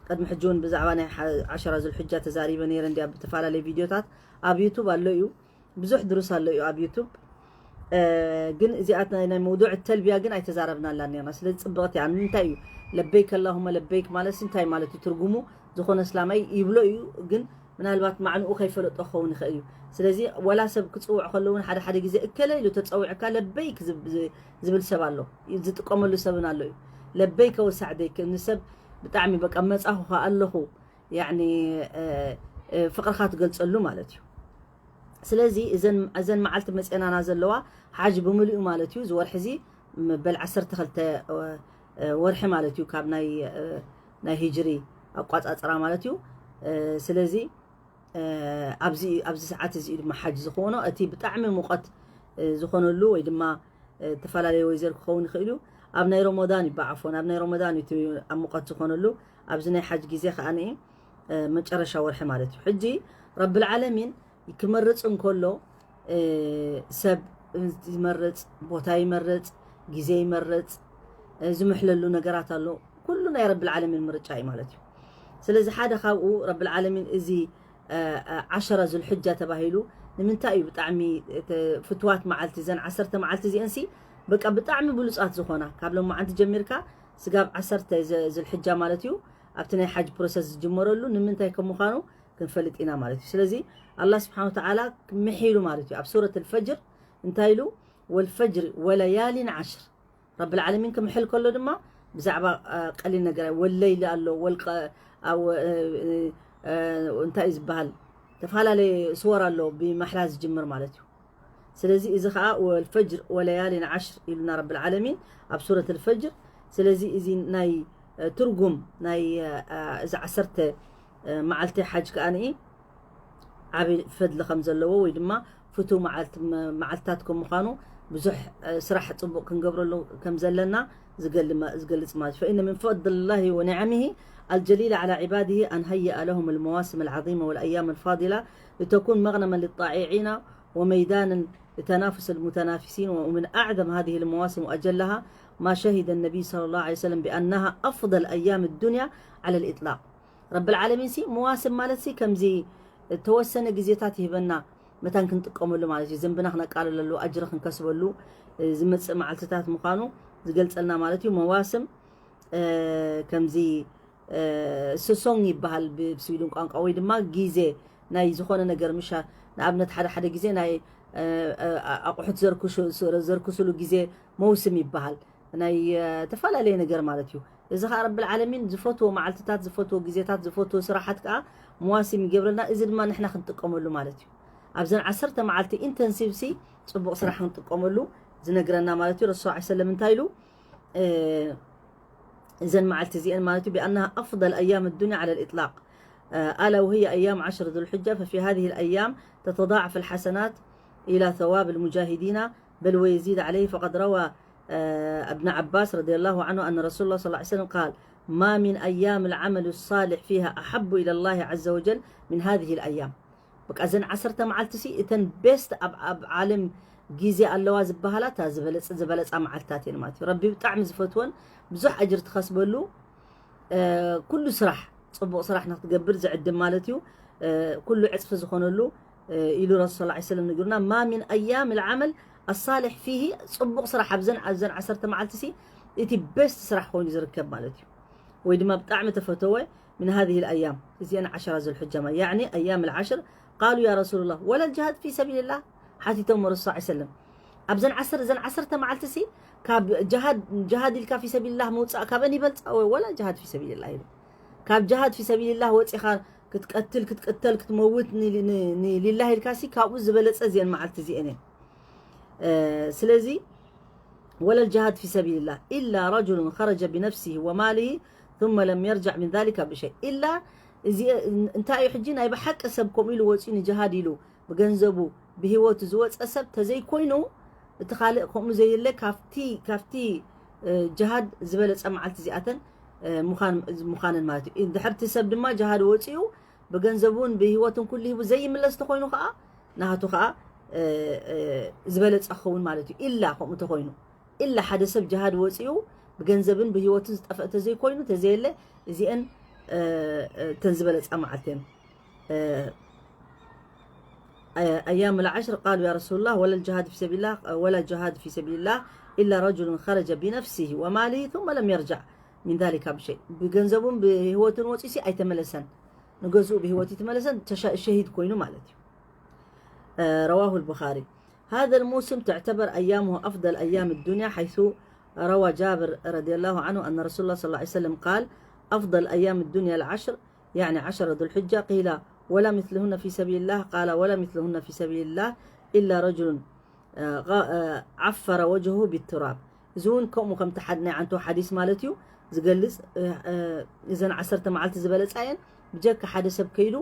ቅድሚ ሕጂ እውን ብዛዕባ ናይ ዓሸራ ዙልሕጃ ተዛሪበ ነይረ እንዲያ ብተፈላለየ ቪድዮታት። ኣብ ዩቱብ ኣሎ እዩ፣ ብዙሕ ድሩስ ኣሎ እዩ ኣብ ዩቱብ። ግን እዚኣ ናይ መውዱዕ ተልቢያ ግን ኣይተዛረብናላን ነርና። ስለዚ ፅብቕቲ እያ። ንምንታይ እዩ ለበይክ ኣላሁመ ለበይክ ማለት እንታይ ማለት እዩ? ትርጉሙ ዝኾነ እስላማይ ይብሎ እዩ፣ ግን ምናልባት ማዕንኡ ከይፈለጦ ክኸውን ይኽእል እዩ። ስለዚ ወላ ሰብ ክፅውዕ ከሎ እውን ሓደ ሓደ ግዜ እከለ ኢሉ ተፀዊዕካ ለበይክ ዝብል ሰብ ኣሎ፣ ዝጥቀመሉ ሰብን ኣሎ እዩ። ለበይከ ወሳዕደይክ ንሰብ ብጣዕሚ በቃ መፃኹኻ ኣለኹ ያኒ ፍቕርኻ ትገልፀሉ ማለት እዩ። ስለዚ እዘን መዓልቲ መፅናና ዘለዋ ሓጅ ብምልኡ ማለት እዩ። እዚ ወርሒ እዚ መበል ዓሰርተ ክልተ ወርሒ ማለት እዩ ካብ ናይ ናይ ሂጅሪ ኣቋፃፅራ ማለት እዩ። ስለዚ ኣብዚ ኣብዚ ሰዓት እዚ ድማ ሓጅ ዝኾኖ እቲ ብጣዕሚ ሙቐት ዝኾነሉ ወይ ድማ ዝተፈላለየ ወይዘር ክኸውን ይኽእል እዩ። ኣብ ናይ ረመዳን እዩ ብዓፎን ኣብ ናይ ረመዳን እዩ እቲ ኣብ ሙቐት ዝኾነሉ። ኣብዚ ናይ ሓጅ ግዜ ከዓ መጨረሻ ወርሒ ማለት እዩ። ሕጂ ረብል ዓለሚን ክመርፅ እንከሎ ሰብ ይመርፅ፣ ቦታ ይመርፅ፣ ግዜ ይመርፅ፣ ዝምሕለሉ ነገራት ኣሎ። ኩሉ ናይ ረብል ዓለሚን ምርጫ እዩ ማለት እዩ። ስለዚ ሓደ ካብኡ ረብል ዓለሚን እዚ ዓሸራ ዙልሕጃ ተባሂሉ ንምንታይ እዩ ብጣዕሚ ፍትዋት መዓልቲ እዘን ዓሰርተ መዓልቲ እዚአንሲ በቃ ብጣዕሚ ብሉፃት ዝኾና ካብ ሎማዓንቲ ጀሚርካ ስጋብ ዓሰርተ ዙልሕጃ ማለት እዩ ኣብቲ ናይ ሓጅ ፕሮሰስ ዝጅመረሉ ንምንታይ ከም ምዃኑ ክንፈልጥ ኢና ማለት እዩ። ስለዚ ኣላህ ስብሓን ወተዓላ ምሒሉ ማለት እዩ ኣብ ሱረት ኣልፈጅር እንታይ ኢሉ? ወልፈጅር ወለያሊን ዓሽር። ረብል ዓለሚን ክምሕል ከሎ ድማ ብዛዕባ ቀሊል ነገር ወለይሊ ኣሎ፣ እንታይ እዩ ዝበሃል? ዝተፈላለየ ስወር ኣሎ ብማሕላ ዝጅምር ማለት እዩ። ስለዚ እዚ ከዓ ወልፈጅር ወለያሊን ዓሽር ኢሉና ረብል ዓለሚን ኣብ ሱረት ኣልፈጅር። ስለዚ እዚ ናይ ትርጉም ናይ እዚ ዓሰርተ መዓልቲ ሓጅ ከዓ ንኢ ዓብዪ ፈድሊ ከም ዘለዎ ወይ ድማ ፍቱው መዓልትታት ከም ምዃኑ ብዙሕ ስራሕ ፅቡቕ ክንገብረሉ ከም ዘለና ዝገልፅ ማለት እዩ። فإن من فضل الله ونعمه الجليلة على عباده أن هيأ لهم المواسم العظيمة والأيام الفاضلة لتكون مغنما للطائعين وميدانا لتنافس المتنافسين. ومن أعظم هذه المواسم وأجلها ما شهد النبي صلى الله عليه وسلم بأنها أفضل أيام الدنيا على الإطلاق. ረብል ዓለሚን ሲ መዋስም ማለት ሲ ከምዚ ተወሰነ ግዜታት ይህበና መታን ክንጥቀመሉ ማለት እዩ። ዘንብና ክነቃልለሉ ኣጅሪ ክንከስበሉ ዝመፅእ መዓልትታት ምዃኑ ዝገልፀልና ማለት እዩ። መዋስም ከምዚ ሰሶንግ ይበሃል ብስዊድን ቋንቋ፣ ወይ ድማ ግዜ ናይ ዝኾነ ነገር ምሻ፣ ንኣብነት ሓደ ሓደ ግዜ ናይ ኣቑሑት ዘርክስሉ ግዜ መውስም ይበሃል፣ ናይ ዝተፈላለየ ነገር ማለት እዩ። እዚ ከዓ ረብል ዓለሚን ዝፈትዎ መዓልትታት፣ ዝፈትዎ ግዜታት፣ ዝፈትዎ ስራሓት ከዓ መዋሲም ይገብረልና። እዚ ድማ ንሕና ክንጥቀመሉ ማለት እዩ። ኣብዘን ዓሰርተ መዓልቲ ኢንተንሲቭ ሲ ፅቡቕ ስራሕ ክንጥቀመሉ ዝነግረና ማለት እዩ። ረሱል ሰለም እንታይ ኢሉ እዘን መዓልቲ እዚአን ማለት እዩ بأنها أفضل أيام الدنيا على الإطلاق، ألا وهي أيام عشر ذو الحجة، ففي هذه الأيام تتضاعف الحسنات إلى ثواب المجاهدين، بل ويزيد عليه، فقد روى ابن عباس رضي الله عنه أن رسول الله صلى الله عليه وسلم قال: ما من أيام العمل الصالح فيها أحب إلى الله عز وجل من هذه الأيام. በቃ እዘን ዓሰርተ መዓልቲ ሲ እተን ቤስት ኣብ ኣብ ዓለም ግዜ ኣለዋ ዝበሃላ እታ ዝበለጸ ዝበለጻ መዓልትታት እየን ማለት እዩ። ረቢ ብጣዕሚ ዝፈትወን ብዙሕ ኣጅር ትኸስበሉ ኩሉ ስራሕ፣ ጽቡቕ ስራሕ ንክትገብር ዝዕድም ማለት እዩ። ኩሉ ዕጽፊ ዝኾነሉ ኢሉ ረሱል ሰለላሁ ዐለይሂ ወሰለም ንግርና ما من أيام العمل الصالح فيه፣ ጽቡቕ ስራሕ ኣብዘን ኣብዘን ዓሰርተ መዓልቲ ሲ እቲ ቤስት ስራሕ ኮይኑ ዝርከብ ማለት እዩ። ወይ ድማ ብጣዕሚ ተፈተወ من هذه الأيام، እዚአን ዓሸራ ذو الحجة يعني أيام العشر. قالوا يا رسول الله ولا الجهاد في سبيل الله؟ ሓቲቶም ረሱል ሰለላሁ ዐለይሂ ወሰለም። ኣብዘን ዓሰርተ እዘን ዓሰርተ መዓልቲ ሲ ካብ ጅሃድ ጅሃድ ኢልካ في سبيل الله ምውጻእ ካብአን ይበልጻ ወይ ወላ ጅሃድ في سبيل الله ይብል። ካብ ጅሃድ في سبيل الله ወጺኻ ክትቀትል ክትቅተል ክትመውት ሊላህ ኢልካ ሲ ካብኡ ዝበለጸ እዚአን መዓልቲ እዚአን እየን። ስለዚ ولا الجهاد في سبيل الله إلا رجل خرج بنفسه وماله ثم لم يرجع من ذلك بشيء إلا እዚ እንታይ እዩ ሕጂ ናይ ብሓቂ ሰብ ከምኡ ኢሉ ወፂኡ ንጅሃድ ኢሉ ብገንዘቡ ብህይወቱ ዝወፀ ሰብ ተዘይኮይኑ እቲ ካልእ ከምኡ ዘየለ ካብቲ ካብቲ ጅሃድ ዝበለፀ መዓልቲ እዚኣተን ምዃነን ማለት እዩ። ድሕርቲ ሰብ ድማ ጅሃድ ወፂኡ ብገንዘቡን ብህይወቱን ኩሉ ሂቡ ዘይምለስ ተኮይኑ ከዓ ናቱ ከዓ ዝበለፀ ክኸውን ማለት እዩ። ኢላ ከምኡ ተኮይኑ ኢላ ሓደ ሰብ ጅሃድ ወፂኡ ብገንዘብን ብህይወትን ዝጠፍአ ተዘይኮይኑ ተዘየለ እዚአን እተን ዝበለፃ መዓልቲ እየን። أيام العشر قالوا يا رسول الله ولا الجهاد في سبيل الله ولا الجهاد في سبيل الله إلا رجل خرج بنفسه وماله ثم لم يرجع من ذلك بشيء ብገንዘቡን ብህይወቱን ወፂሲ ኣይተመለሰን ንገዝኡ ብህይወት ይተመለሰን ሸሂድ ኮይኑ ማለት እዩ። رواه البخاري. هذا الموسم تعتبر أيامه أفضل أيام الدنيا، حيث روى جابر رضي الله عنه أن رسول الله صلى الله عليه وسلم قال: أفضل أيام الدنيا العشر، يعني عشر ذو الحجة. قيل: ولا مثلهن في سبيل الله؟ قال: ولا مثلهن في سبيل الله إلا رجل عفر وجهه بالتراب. እዚ እውን ከምኡ ከምቲ ሓደ ናይ ዓንቶ ሓዲስ ማለት እዩ ዝገልጽ። እዘን ዓሰርተ መዓልቲ ዝበለጻ እየን። ብጀካ ሓደ ሰብ ከይዱ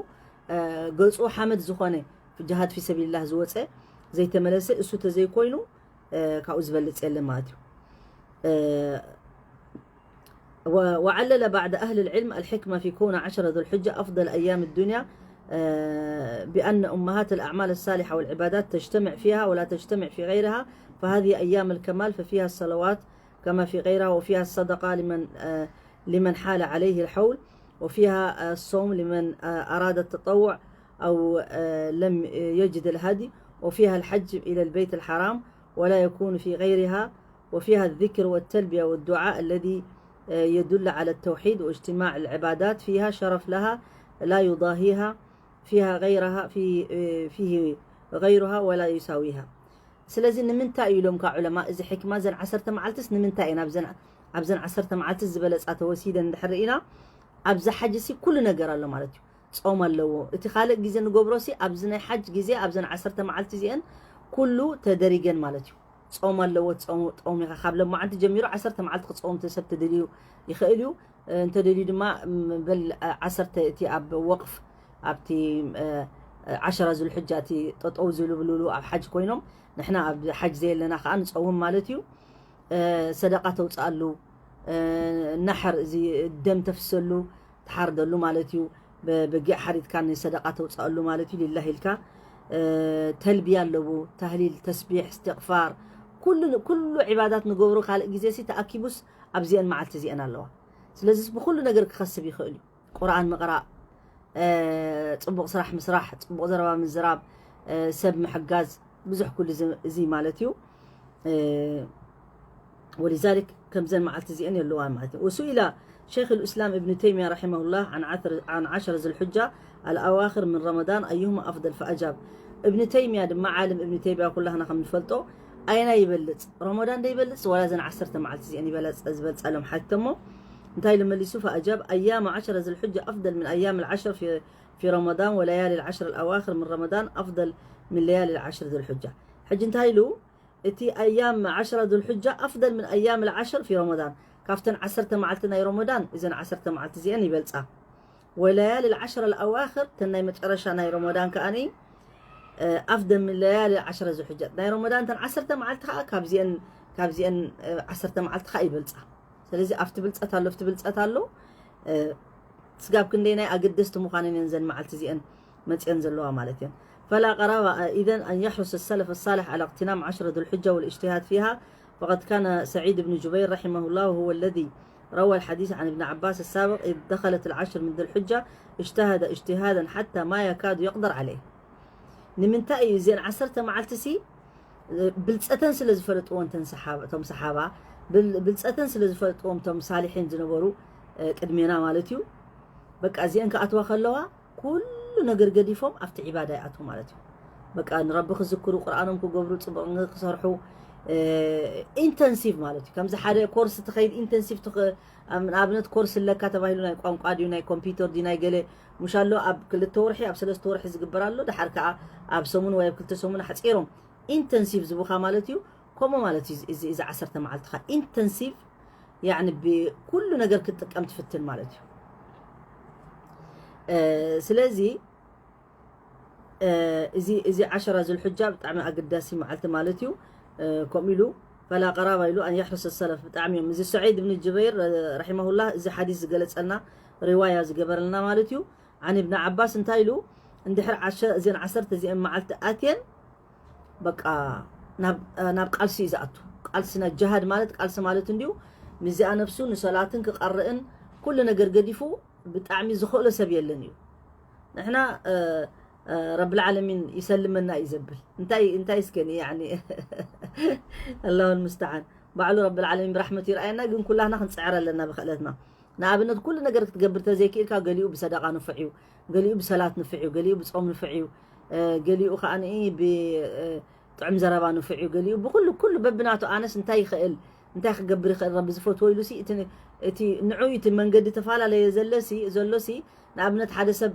ገጹ ሓመድ ዝኾነ ጅሃድ ፊ ሰቢልላህ ዝወፀ ዘይተመለሰ እሱ ተዘይኮይኑ ካብኡ ዝበልፅ የለ ማለት እዩ። وعلل بعض أهل العلم الحكمة في كون عشر ذو الحجة أفضل أيام الدنيا بأن أمهات الأعمال الصالحة والعبادات تجتمع فيها ولا تجتمع في غيرها، فهذه أيام الكمال، ففيها الصلوات كما في غيرها، وفيها الصدقة لمن لمن حال عليه الحول، وفيها الصوم لمن أراد التطوع أو لم يجد الهدي، وفيها الحج إلى البيت الحرام ولا يكون في غيرها، وفيها الذكر والتلبية والدعاء الذي يدل على التوحيد واجتماع العبادات، فيها شرف لها لا يضاهيها، فيها غيرها في فيه غيرها ولا يساويها. ስለዚ ንምንታይ እዩ ኢሎም ካብ ዑለማ እዚ ሕክማ እዘን ዓሰርተ መዓልትስ ንምንታይ እየን ኣብዘን ኣብዘን ዓሰርተ መዓልትስ ዝበለፃ ተወሲደን እንድሕር ርኢና ኣብዚ ሓጅ ሲ ኩሉ ነገር ኣሎ ማለት እዩ። ጾም ኣለዎ። እቲ ካልእ ግዜ ንገብሮ ሲ ኣብዚ ናይ ሓጅ ግዜ ኣብዘን ዓሰርተ መዓልቲ እዚአን ኩሉ ተደሪገን ማለት እዩ። ጾም ኣለዎ። ጾም ኢኻ ካብ ለማዓንቲ ጀሚሩ ዓሰርተ መዓልቲ ክፀውም ሰብ ተደልዩ ይኽእል እዩ። እንተደልዩ ድማ በል ዓሰርተ እቲ ኣብ ወቕፍ ኣብቲ ዓሸራ ዙልሕጃ እቲ ጠጠው ዝብልብልሉ ኣብ ሓጅ ኮይኖም ንሕና ኣብ ሓጅ ዘየለና ከዓ ንፀውም ማለት እዩ። ሰደቃ ተውፅኣሉ፣ ናሕር እዚ ደም ተፍሰሉ ትሓርደሉ ማለት እዩ። በጊዕ ሓሪድካ ንሰደቃ ተውፅኣሉ ማለት እዩ። ሊላህ ኢልካ ተልቢያ ኣለዎ፣ ታህሊል፣ ተስቢሕ፣ እስትቕፋር፣ ኩሉ ኩሉ ዒባዳት ንገብሮ ካልእ ግዜ ሲ ተኣኪቡስ ኣብዚአን መዓልቲ እዚአን ኣለዋ። ስለዚስ ብኩሉ ነገር ክኸስብ ይኽእል እዩ። ቁርኣን ምቕራእ፣ ፅቡቕ ስራሕ ምስራሕ፣ ፅቡቕ ዘረባ ምዝራብ፣ ሰብ ምሕጋዝ፣ ብዙሕ ኩሉ እዚ ማለት እዩ። ولذلك ከምዘን መዓልቲ እዚአን የለዋን ማለት እዩ። وسئل شيخ الإسلام ابن تيمية رحمه الله عن عثر-، عن عشر ذي الحجة الأواخر من رمضان أيهما أفضل فأجاب. ابن تيمية ድማ ዓለም እብኒ ተይሚያ ኩላህና ከም ንፈልጦ ኣየናይ ይበልጽ፣ ረመዳን ዶ ይበልጽ ወላ እዘን ዓሰርተ መዓልቲ እዚአን ይበለጽ ዝበልጻሎም ሓተሞ እንታይ ኢሉ መሊሱ? فأجاب أيام عشر ذي الحجة أفضل من أيام العشر في في رمضان وليالي العشر الأواخر من رمضان أفضل من ليالي العشر ذي الحجة. ሕጂ እንታይ ኢሉ? እቲ ኣያም ዓሽራ ذو الحجة أفضل من أيام العشر في رمضان። ካብተን ዓሰርተ መዓልቲ ናይ ረመዳን እዘን ዓሰርተ መዓልቲ እዚአን ይበልጻ። وليالي العشر الأواخر ተን ናይ መጨረሻ ናይ ረመዳን ከኣኒ ኣፍደል ምን ለያሊ ዓሽረ ዙልሕጃ ናይ ረመዳን ተን ዓሰርተ መዓልቲ ከዓ ካብዚአን ካብዚአን ዓሰርተ መዓልቲ ከዓ ይበልፃ። ስለዚ ኣብቲ ብልፀት ኣሎ ኣብቲ ብልፀት ኣሎ ስጋብ ክንደይናይ ኣገደስቲ ምዃነን እየን ዘን መዓልቲ እዚአን መፅአን ዘለዋ ማለት እየን። فلا غرابة إذن أن يحرص السلف الصالح على اغتنام عشر ذو الحجة والاجتهاد فيها، فقد كان سعيد بن جبير رحمه الله هو الذي روى الحديث عن ابن عباس السابق إذ دخلت العشر من ذي الحجة اجتهد اجتهادا حتى ما يكاد يقدر عليه. ንምንታይ እዩ እዚአን ዓሰርተ መዓልቲ ሲ ብልፀተን ስለ ዝፈለጥዎ እንተን ሰሓባ እቶም ሰሓባ ብልፀተን ስለ ዝፈለጥዎም እቶም ሳሊሒን ዝነበሩ ቅድሜና ማለት እዩ። በቃ እዚአን ክኣትዋ ከለዋ ኩሉ ነገር ገዲፎም ኣብቲ ዒባዳ ይኣትዉ ማለት እዩ። በቃ ንረቢ ክዝክሩ ቁርኣኖም ክገብሩ ፅቡቅ ክሰርሑ ኢንተንሲቭ ማለት እዩ። ከምዚ ሓደ ኮርስ ትኸይድ ኢንተንሲቭ ንኣብነት ኮርስ ኣለካ ተባሂሉ ናይ ቋንቋ ድዩ ናይ ኮምፒውተር ድዩ ናይ ገለ ሙሽ ኣሎ ኣብ ክልተ ወርሒ ኣብ ሰለስተ ወርሒ ዝግበር ኣሎ። ድሓር ከዓ ኣብ ሰሙን ወይ ኣብ ክልተ ሰሙን ኣሕፂሮም ኢንተንሲቭ ዝቡኻ ማለት እዩ። ከምኡ ማለት እዩ እዚ ዓሰርተ መዓልትኻ ኢንተንሲቭ ያኒ ብኩሉ ነገር ክትጥቀም ትፍትን ማለት እዩ። ስለዚ እዚ ዓሸራ ዙልሕጃ ብጣዕሚ ኣገዳሲ መዓልቲ ማለት እዩ። ከምኡ ኢሉ ፈላ ቀራባ ኢሉ ኣን የሕርስ ሰለፍ ብጣዕሚ እዮም እዚ ሰዒድ ብን ጅበይር ረሒመሁላህ እዚ ሓዲስ ዝገለፀልና ሪዋያ ዝገበረልና ማለት እዩ። ዓን እብን ዓባስ እንታይ ኢሉ እንድሕር እዘን ዓሰርተ እዚአን መዓልቲ ኣትየን በቃ ናብ ቃልሲ እዩ ዝኣቱ። ቃልሲ ናይ ጅሃድ ማለት ቃልሲ ማለት እንዲዩ ምስዚኣ ነብሱ ንሰላትን ክቐርእን ኩሉ ነገር ገዲፉ ብጣዕሚ ዝኽእሎ ሰብ የለን እዩ። ንሕና ረብል ዓለሚን ይሰልመና እዩ ዘብል እንታይ እንታይ እስከ ያኒ ኣላሁ ልሙስተዓን ባዕሉ ረብል ዓለሚን ብራሕመቱ ይርኣየና። ግን ኩላህና ክንፅዕር ኣለና ብክእለትና። ንኣብነት ኩሉ ነገር ክትገብር ተዘይክኢልካ ገሊኡ ብሰደቃ ንፉዕ እዩ፣ ገሊኡ ብሰላት ንፉዕ እዩ፣ ገሊኡ ብፆም ንፉዕ እዩ፣ ገሊኡ ከዓ ብጥዑም ዘረባ ንፉዕ እዩ፣ ገሊኡ ብኩሉ ኩሉ በብናቱ ኣነስ እንታይ ይኽእል እንታይ ክገብር ይኽእል ረቢ ዝፈትዎ ኢሉ እቲ ንዑ እቲ መንገዲ ተፈላለየ ዘለሲ ዘሎሲ ንኣብነት ሓደ ሰብ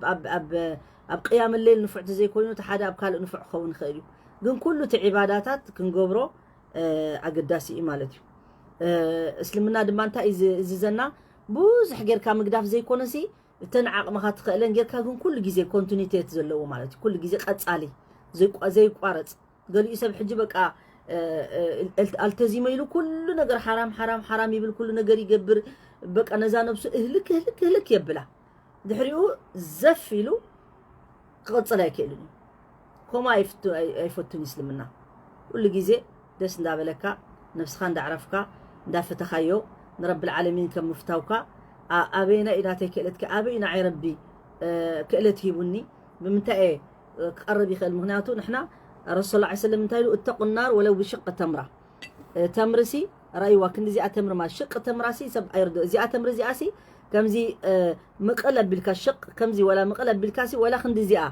ኣብ ቅያም ሌል ንፉዕ ተዘይኮይኑ እቲ ሓደ ኣብ ካልእ ንፉዕ ክኸውን ይኽእል እዩ። ግን ኩሉ እቲ ዒባዳታት ክንገብሮ ኣገዳሲ እዩ ማለት እዩ። እስልምና ድማ እንታይ እዩ ዝእዝዘና? ብዙሕ ጌርካ ምግዳፍ ዘይኮነሲ እተን ዓቕምኻ ትኽእለን ጌርካ ግን ኩሉ ግዜ ኮንቲኒቴት ዘለዎ ማለት እዩ። ኩሉ ግዜ ቀጻሊ ዘይቋረጽ። ገሊኡ ሰብ ሕጂ በቃ ኣልተዚመ ኢሉ ኩሉ ነገር ሓራም ሓራም ሓራም ይብል፣ ኩሉ ነገር ይገብር። በቃ ነዛ ነብሱ እህልክ እህልክ እህልክ የብላ። ድሕሪኡ ዘፍ ኢሉ ክቕፅል ኣይክእልን እዩ። ከምኡ ኣይፈቱን እስልምና። ኩሉ ግዜ ደስ እንዳበለካ ነብስኻ እንዳዕረፍካ እንዳፈተኻዮ ንረብል ዓለሚን ከም ምፍታውካ ኣበየና እዩ ናተይ ክእለት ኣበይ ንዓይ ረቢ ክእለት ሂቡኒ ብምንታይ እየ ክቐርብ ይኽእል? ምክንያቱ ንሕና ረሱል ላ ሰለም እንታይ ኢሉ እተቁ ናር ወለው ብሽቅ ተምራ ተምርሲ ረእይዋ ክንዲዚኣ ተምሪ ማለት ሽቅ ተምራሲ ሰብ ኣይርዶ እዚኣ ተምሪ እዚኣሲ ከምዚ ምቕል ኣቢልካ ሽቅ ከምዚ ወላ ምቕል ኣቢልካሲ ወላ ክንዲዚኣ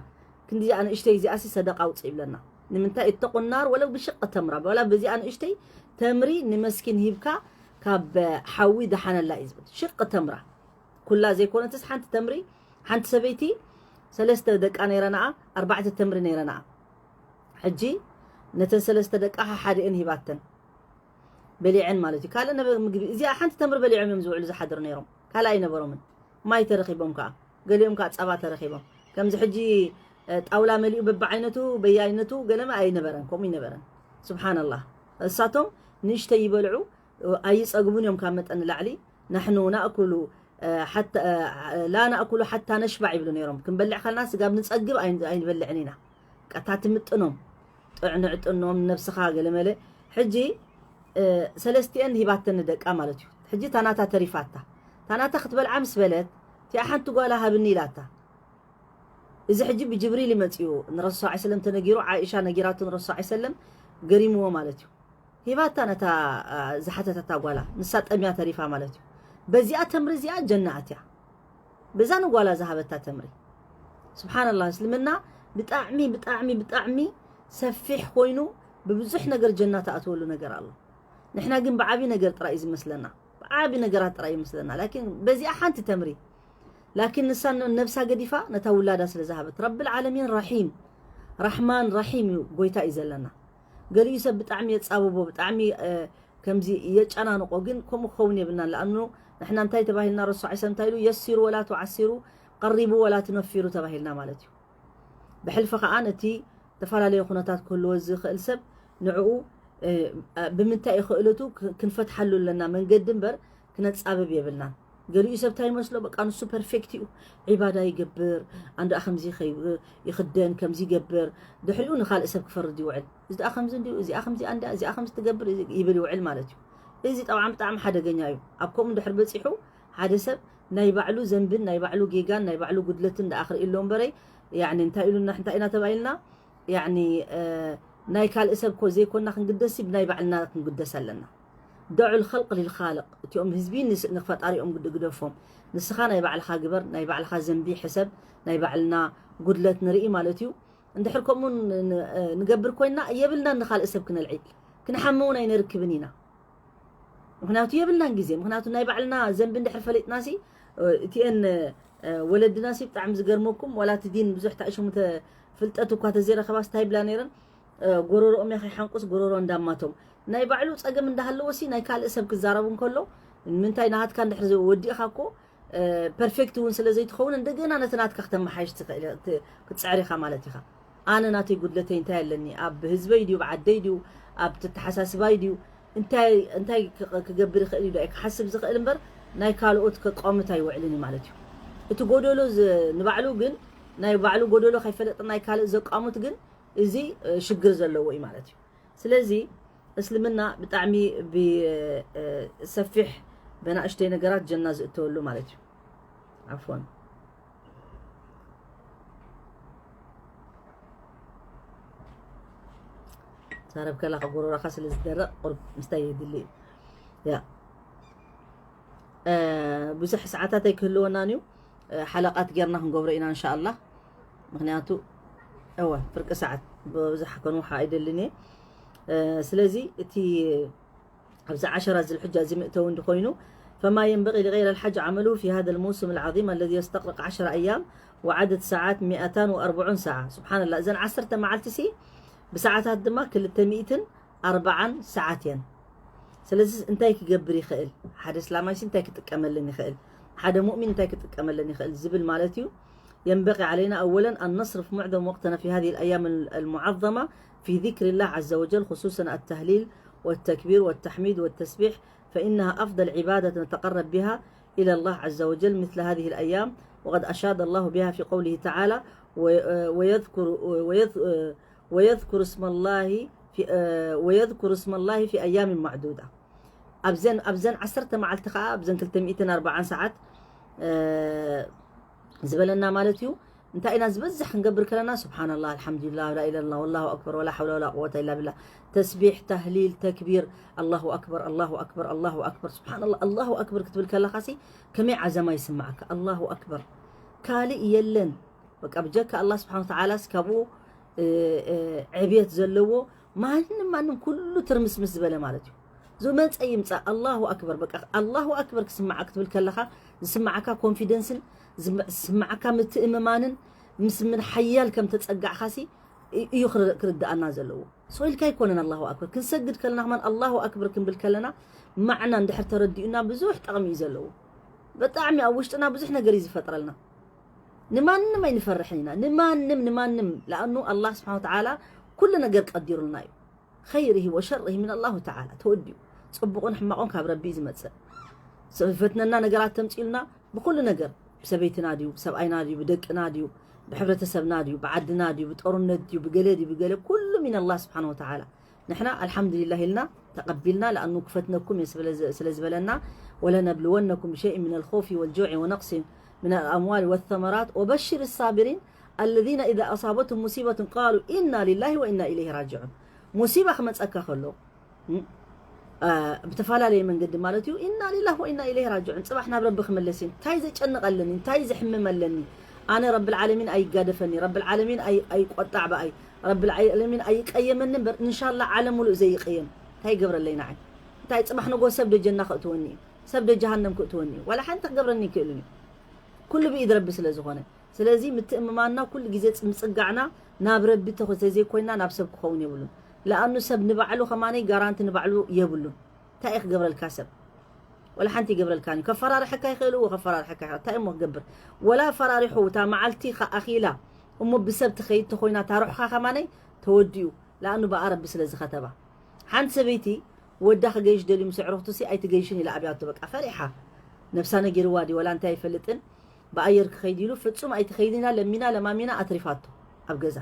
ክንዲዚኣ ንእሽተይ እዚኣሲ ሰደቃ ኣውፅእ ይብለና። ንምንታይ እተቁ ናር ወለው ብሽቅ ተምራ ወላ በዚኣ ንእሽተይ ተምሪ ንመስኪን ሂብካ ካብ ሓዊ ደሓነላ እዩ ዝብል ሽቅ ተምራ ኩላ ዘይኮነትስ ሓንቲ ተምሪ ሓንቲ ሰበይቲ ሰለስተ ደቃ ነይረናኣ ኣርባዕተ ተምሪ ነይረናኣ ሕጂ ነተን ሰለስተ ደቃ ሓሓደኤን ሂባተን በሊዐን ማለት እዩ። ካልእ ነበ ምግቢ እዚኣ ሓንቲ ተምሪ በሊዖም እዮም ዝውዕሉ ዝሓድሩ ነይሮም። ካልእ ኣይነበሮምን። ማይ ተረኺቦም ከዓ ገሊኦም ከዓ ጸባ ተረኺቦም። ከምዚ ሕጂ ጣውላ መሊኡ በብዓይነቱ በየኣይነቱ ገለመ ኣይነበረን፣ ከምኡ ይነበረን። ስብሓንላህ እሳቶም ንእሽተይ ይበልዑ ኣይጸግቡን እዮም ካብ መጠን ንላዕሊ። ናሕኑ ናእኩሉ ላ ናእኩሉ ሓታ ነሽባዕ ይብሉ ነይሮም። ክንበልዕ ከልና ስጋብ ንጸግብ ኣይንበልዕን ኢና። ቀታ ትምጥኖም ጥዕንዕጥኖም ነብስኻ ገለመለ ሕጂ ሰለስቲአን ሂባተን ንደቃ ማለት እዩ። ሕጂ ታናታ ተሪፋታ ታናታ ክትበልዓ ምስ በለት እቲኣ ሓንቲ ጓላ ሃብኒ ኢላታ። እዚ ሕጂ ብጅብሪል ይመፅኡ ንረሱ ስ ሰለም ተነጊሩ ዓኢሻ ነጊራቱ ንረሱ ስ ሰለም ገሪምዎ ማለት እዩ። ሂባታ ነታ ዝሓተተታ ጓላ ንሳ ጠምያ ተሪፋ ማለት እዩ። በዚኣ ተምሪ እዚኣ ጀና ኣትያ። በዛ ንጓላ ዝሃበታ ተምሪ። ስብሓንላህ፣ እስልምና ብጣዕሚ ብጣዕሚ ብጣዕሚ ሰፊሕ ኮይኑ ብብዙሕ ነገር ጀና ትኣትወሉ ነገር ኣሎ። ንሕና ግን ብዓብዪ ነገር ጥራይ እዩ ዝመስለና፣ ብዓብዪ ነገራት ጥራይ ይመስለና። ላኪን በዚኣ ሓንቲ ተምሪ፣ ላኪን ንሳ ን-፣ ነብሳ ገዲፋ ነታ ውላዳ ስለ ዝሃበት። ረብል ዓለሚን ራሒም፣ ራሕማን ራሒም እዩ፣ ጎይታ እዩ ዘለና። ገሊኡ ሰብ ብጣዕሚ የጻብቦ፣ ብጣዕሚ ከምዚ የጨናንቆ፣ ግን ከምኡ ክኸውን የብልናን። ለኣኑ ንሕና እንታይ ተባሂልና? ረሱል ዓለይሂ ሰላም እንታይ ኢሉ? የሲሩ ወላ ትዓሲሩ፣ ቀሪቡ ወላ ትነፊሩ ተባሂልና ማለት እዩ። ብሕልፊ ከኣ ነቲ ዝተፈላለየ ኩነታት ክህልዎ ዝኽእል ሰብ ንዕኡ፣ እ፣ ብምንታይ እዩ ክእለቱ ክ-፣ ክንፈትሓሉ ኣለና መንገዲ እምበር ክነጻብብ የብልናን። ገሊኡ ሰብ እንታይ ይመስሎ? በቃ ንሱ ፐርፌክት እዩ፣ ዒባዳ ይገብር፣ ኣንዳኣ ከምዚ ይኸይ-፣ ይኽደን፣ ከምዚ ይገብር፣ ድሕሪኡ ንኻልእ ሰብ ክፈርድ ይውዕል። እዚ ደኣ ከምዚ እንድዩ፣ እዚኣ ከምዚኣ እንድያ፣ እዚኣ ከምዚ ትገብር ይብል ይውዕል ማለት እዩ። እዚ ጠብዓን ብጣዕሚ ሓደገኛ እዩ። ኣብ ከምኡ እንድሕር በጺሑ ሓደ ሰብ ናይ ባዕሉ ዘንብን ናይ ባዕሉ ጌጋን ናይ ባዕሉ ጉድለትን ደኣ ክርኢ ኣሎ እምበረይ፣ ያዕኒ እንታይ ኢሉና፣ እንታይ ኢና ተባሂልና? ያዕኒ፣ እ፣ ናይ ካልእ ሰብ ኮ ዘይኮንና ክንግደስ፣ ብናይ ባዕልና ክንግደስ ኣለና። ደዑ ልኸልቅ ሊልኻልቅ፣ እቲኦም ህዝቢ ንስ-፣ ንፈጣሪኦም ግድ-፣ ግደፎም። ንስኻ ናይ ባዕልኻ ግበር፣ ናይ ባዕልኻ ዘንቢ ሕሰብ፣ ናይ ባዕልና ጉድለት ንርኢ ማለት እዩ። እንድሕር ከምኡ ን-፣ ን-፣ እ፣ ንገብር ኮይንና፣ የብልናን ንኻልእ ሰብ ክነልዒል። ክንሓሚ እውን ኣይነርክብን ኢና። ምኽንያቱ የብልናን ግዜ። ምኽንያቱ ናይ ባዕልና ዘንቢ እንድሕር ፈሊጥናሲ፣ እ፣ እቲኤን፣ እ፣ ወለድናሲ ብጣዕሚ ዝገርመኩም፣ ዋላ እቲ ዲን ብዙሕ ታእሽሙ ተ-፣ ፍልጠት እኳ ተዘይረኸባስ እንታይ ይብላ ነይረን? እ፣ ጎረሮኦም እያ ከይሓንቁስ ጎረሮ እንዳማቶም። ናይ ባዕሉ ጸገም እንዳሃለወሲ ናይ ካልእ ሰብ ክዛረቡ እንከሎ፣ ንምንታይ ናሃትካ እንድሕር ዘ-፣ ወዲእኻ እኮ፣ እ፣ ፐርፌክት እውን ስለ ዘይትኸውን እንደገና ነቲ ናትካ ክተመሓይሽ ትኽእል፣ ት-፣ ክትጽዕር ኢኻ ማለት ኢኻ። ኣነ ናተይ ጉድለተይ እንታይ ኣለኒ? ኣብ ህዝበይ ድዩ፣ ኣብ ዓደይ ድዩ፣ ኣብ ተተሓሳስባይ ድዩ? እንታይ፣ እንታይ ክ-፣ ክገብር ይኽእል እዩ ዶ ክሓስብ ዝኽእል እምበር ናይ ካልኦት ከቋምት ኣይውዕልን እዩ ማለት እዩ። እቲ ጎደሎ ዝ-፣ ንባዕሉ ግን ናይ ባዕሉ ጎደሎ ከይፈለጠ ናይ ካልእ ዘቋምት ግን እዚ፣ እ፣ ሽግር ዘለዎ እዩ ማለት እዩ። ስለዚ እስልምና ብጣዕሚ ብ-፣ እ፣ ሰፊሕ በናእሽተይ ነገራት ጀና ዝእተወሉ ማለት እዩ። ዓፍዋን። ዛረብ ከላ ጎሮሮኻ ስለ ዝደረቕ ቁርብ ምስታይ የድሊ እዩ። ያ። እ፣ ብዙሕ ሰዓታት ኣይክህልወናን እዩ። እ፣ ሓለቃት ጌርና ክንገብሮ ኢና እንሻኣላህ። ምኽንያቱ፣ እወ፣ ፍርቂ ሰዓት ብብዙሕ ከንውሓ ኣይደልን እየ። እ፣ ስለዚ እቲ ኣብዚ ዓሸራ ዝልሕጃ እዚ መእተዊ እንተኾይኑ፣ فما ينبغي لغير الحج عمله في هذا الموسم العظيم الذي يستغرق عشر أيام وعدد ساعات مئتان وأربعون ساعة. سبحان الله، እዘን ዓሰርተ መዓልቲ ሲ ብሰዓታት ድማ ክልተ ሚእትን ኣርባዓን ሰዓት እየን። ስለዚ እንታይ ክገብር ይኽእል? ሓደ እስላማይ ሲ እንታይ ክጥቀመለን ይኽእል? ሓደ ሙእሚን እንታይ ክጥቀመለን ይኽእል ዝብል ማለት እዩ። ينبغي علينا أولا أن نصرف معظم وقتنا في هذه الأيام المعظمة في ذكر الله عز وجل، خصوصا التهليل والتكبير والتحميد والتسبيح، فإنها أفضل عبادة نتقرب بها إلى الله عز وجل مثل هذه الأيام، وقد أشاد الله بها في قوله تعالى: و-، ويذكر، ويذ-، ويذكر اسم الله في، ويذكر اسم الله في أيام معدودة. ኣብዘን፣ ኣብዘን ዓሰርተ መዓልቲ ኸዓ፣ ኣብዘን ክልተ ሚእትን ኣርባዓን ሰዓት፣ እ፣ ዝበለና ማለት እዩ። እንታይ ኢና ዝበዝሕ ክንገብር ከለና፣ ስብሓንላህ፣ ኣልሓምዱሊላህ፣ ላ ኢላሃ ኢላላህ፣ ወላሁ ኣክበር፣ ወላ ሓውላ ወላ ቁወታ ኢላ ቢላህ፣ ተስቢሕ፣ ተህሊል፣ ተክቢር፣ ኣላሁ ኣክበር፣ ኣላሁ ኣክበር፣ ኣላሁ ኣክበር፣ ስብሓንላህ፣ ኣላሁ ኣክበር ክትብል ከለኻሲ ከመይ ዓዘማ ይስምዓካ? ኣላሁ ኣክበር። ካልእ የለን። በቃ ብጀካ ኣላህ ስብሓን ወተዓላስ ካብኡ፣ እ፣ እ፣ ዕብየት ዘለዎ ማንም፣ ማንም ኩሉ ትርምስምስ ዝበለ ማለት እዩ። ዝመፀ ይምፃእ፣ ኣላሁ ኣክበር። በቃ ኣላሁ ኣክበር ክስምዓ ክትብል ከለኻ ዝስምዓካ ኮንፊደንስን ዝም-፣ ዝስምዓካ ምትእምማንን ምስ ምን ሓያል ከም ተፀጋዕኻሲ እ-፣ እዩ ክር-፣ ክርድኣና ዘለዎ። ሶ ኢልካ ኣይኮነን ኣላሁ ኣክበር። ክንሰግድ ከለና ከማን ኣላሁ ኣክበር ክንብል ከለና ማዕና እንድሕር ተረዲኡና ብዙሕ ጠቕሚ እዩ ዘለዎ። ብጣዕሚ ኣብ ውሽጥና ብዙሕ ነገር እዩ ዝፈጥረልና። ንማንም ኣይንፈርሕን ኢና። ንማንም፣ ንማንም። ለኣኑ ኣላህ ስብሓን ወተዓላ ኩሉ ነገር ቀዲሩልና እዩ። ኸይርሂ ወሸርሂ ምን ኣላሁ ተዓላ። ተወዲኡ። ጽቡቕን ሕማቑን ካብ ረቢ እዩ ዝመጽእ። ዝፈትነና ነገራት ተምጽኡልና ብኹሉ ነገር። ብሰበይትና ድዩ፣ ብሰብኣይና ድዩ፣ ብደቅና ድዩ፣ ብሕብረተሰብና ድዩ፣ ብዓድና ድዩ፣ ብጦርነት ድዩ፣ ብገለ ድዩ፣ ብገለ፣ ኩሉ ሚን ኣላህ ስብሓን ወተዓላ። ንሕና ኣልሓምዱሊላህ ኢልና ተቐቢልና፣ ለኣኑ ክፈትነኩም እየ ስለ፣ ስለ ዝበለና፣ ወለነብልወነኩም ብሸይእ ምን ኣልኸውፊ ወልጁዕ ወነቅሲ ምን ኣልኣምዋል ወተመራት ወበሽር ሳቢሪን ኣለዚነ ኢዛ ኣሳበትሁም ሙሲበቱን ቃሉ ኢና ሊላሂ ወኢና ኢለይሂ ራጅዑን። ሙሲባ ክመፀካ ከሎ፣ እም፣ ብተፈላለየ መንገዲ ማለት እዩ። ኢና ሊላህ ወኢና ኢለይሂ ራጅዑን። ጽባሕ ናብ ረቢ ክምለስ እዩ። እንታይ ዘጨንቕ ኣለኒ? እንታይ ዘሕምም ኣለኒ? ኣነ ረብል ዓለሚን ኣይጋደፈኒ፣ ረብል ዓለሚን ኣይ- ኣይቆጣዕ ብኣይ፣ ረብል ዓለሚን ኣይቀየመኒ እምበር እንሻላ ዓለም ሙሉእ ዘይቀየም እንታይ ይገብረለይ ንዓይ? እንታይ ጽባሕ ንጎ ሰብ ደጀና ክእትወኒ እዩ? ሰብ ደጀሃነም ክእትወኒ እዩ? ዋላ ሓንቲ ክገብረኒ ይክእልን እዩ። ኩሉ ብኢድ ረቢ ስለ ዝኾነ። ስለዚ ምትእምማንና ኩሉ ግዜ ጽ- ምጽጋዕና ናብ ረቢ ተዘይኮይና ናብ ሰብ ክኸውን የብሉን። ለኣኑ ሰብ ንባዕሉ ከማነይ ጋራንቲ ንባዕሉ የብሉን። እንታይ እዩ ክገብረልካ ሰብ? ወላ ሓንቲ ይገብረልካ እዩ። ከፈራርሐካ ይኽእል እዎ፣ ከፈራርሐካ ይኽእል። እንታይ እሞ ክገብር? ወላ ፈራሪሑ እታ መዓልቲ ከኣኺላ እሞ ብሰብ ትኸይድ ተኾይና ታሩሕኻ ከማነይ ተወዲኡ። ለኣኑ ብኣ ረቢ ስለ ዝኸተባ። ሓንቲ ሰበይቲ ወዳ ክገይሽ ደልዩ ምስ ኣዕሩኽቱ ሲ ኣይትገይሽን ኢላ ኣብያቶ በቃ ፈሪሓ። ነብሳ ነጊርዋ ድዩ ወላ እንታይ ኣይፈልጥን። ብኣየር ክኸይድ ኢሉ ፍጹም ኣይትኸይድን ኢላ ለሚና ለማሚና ኣትሪፋቶ ኣብ ገዛ።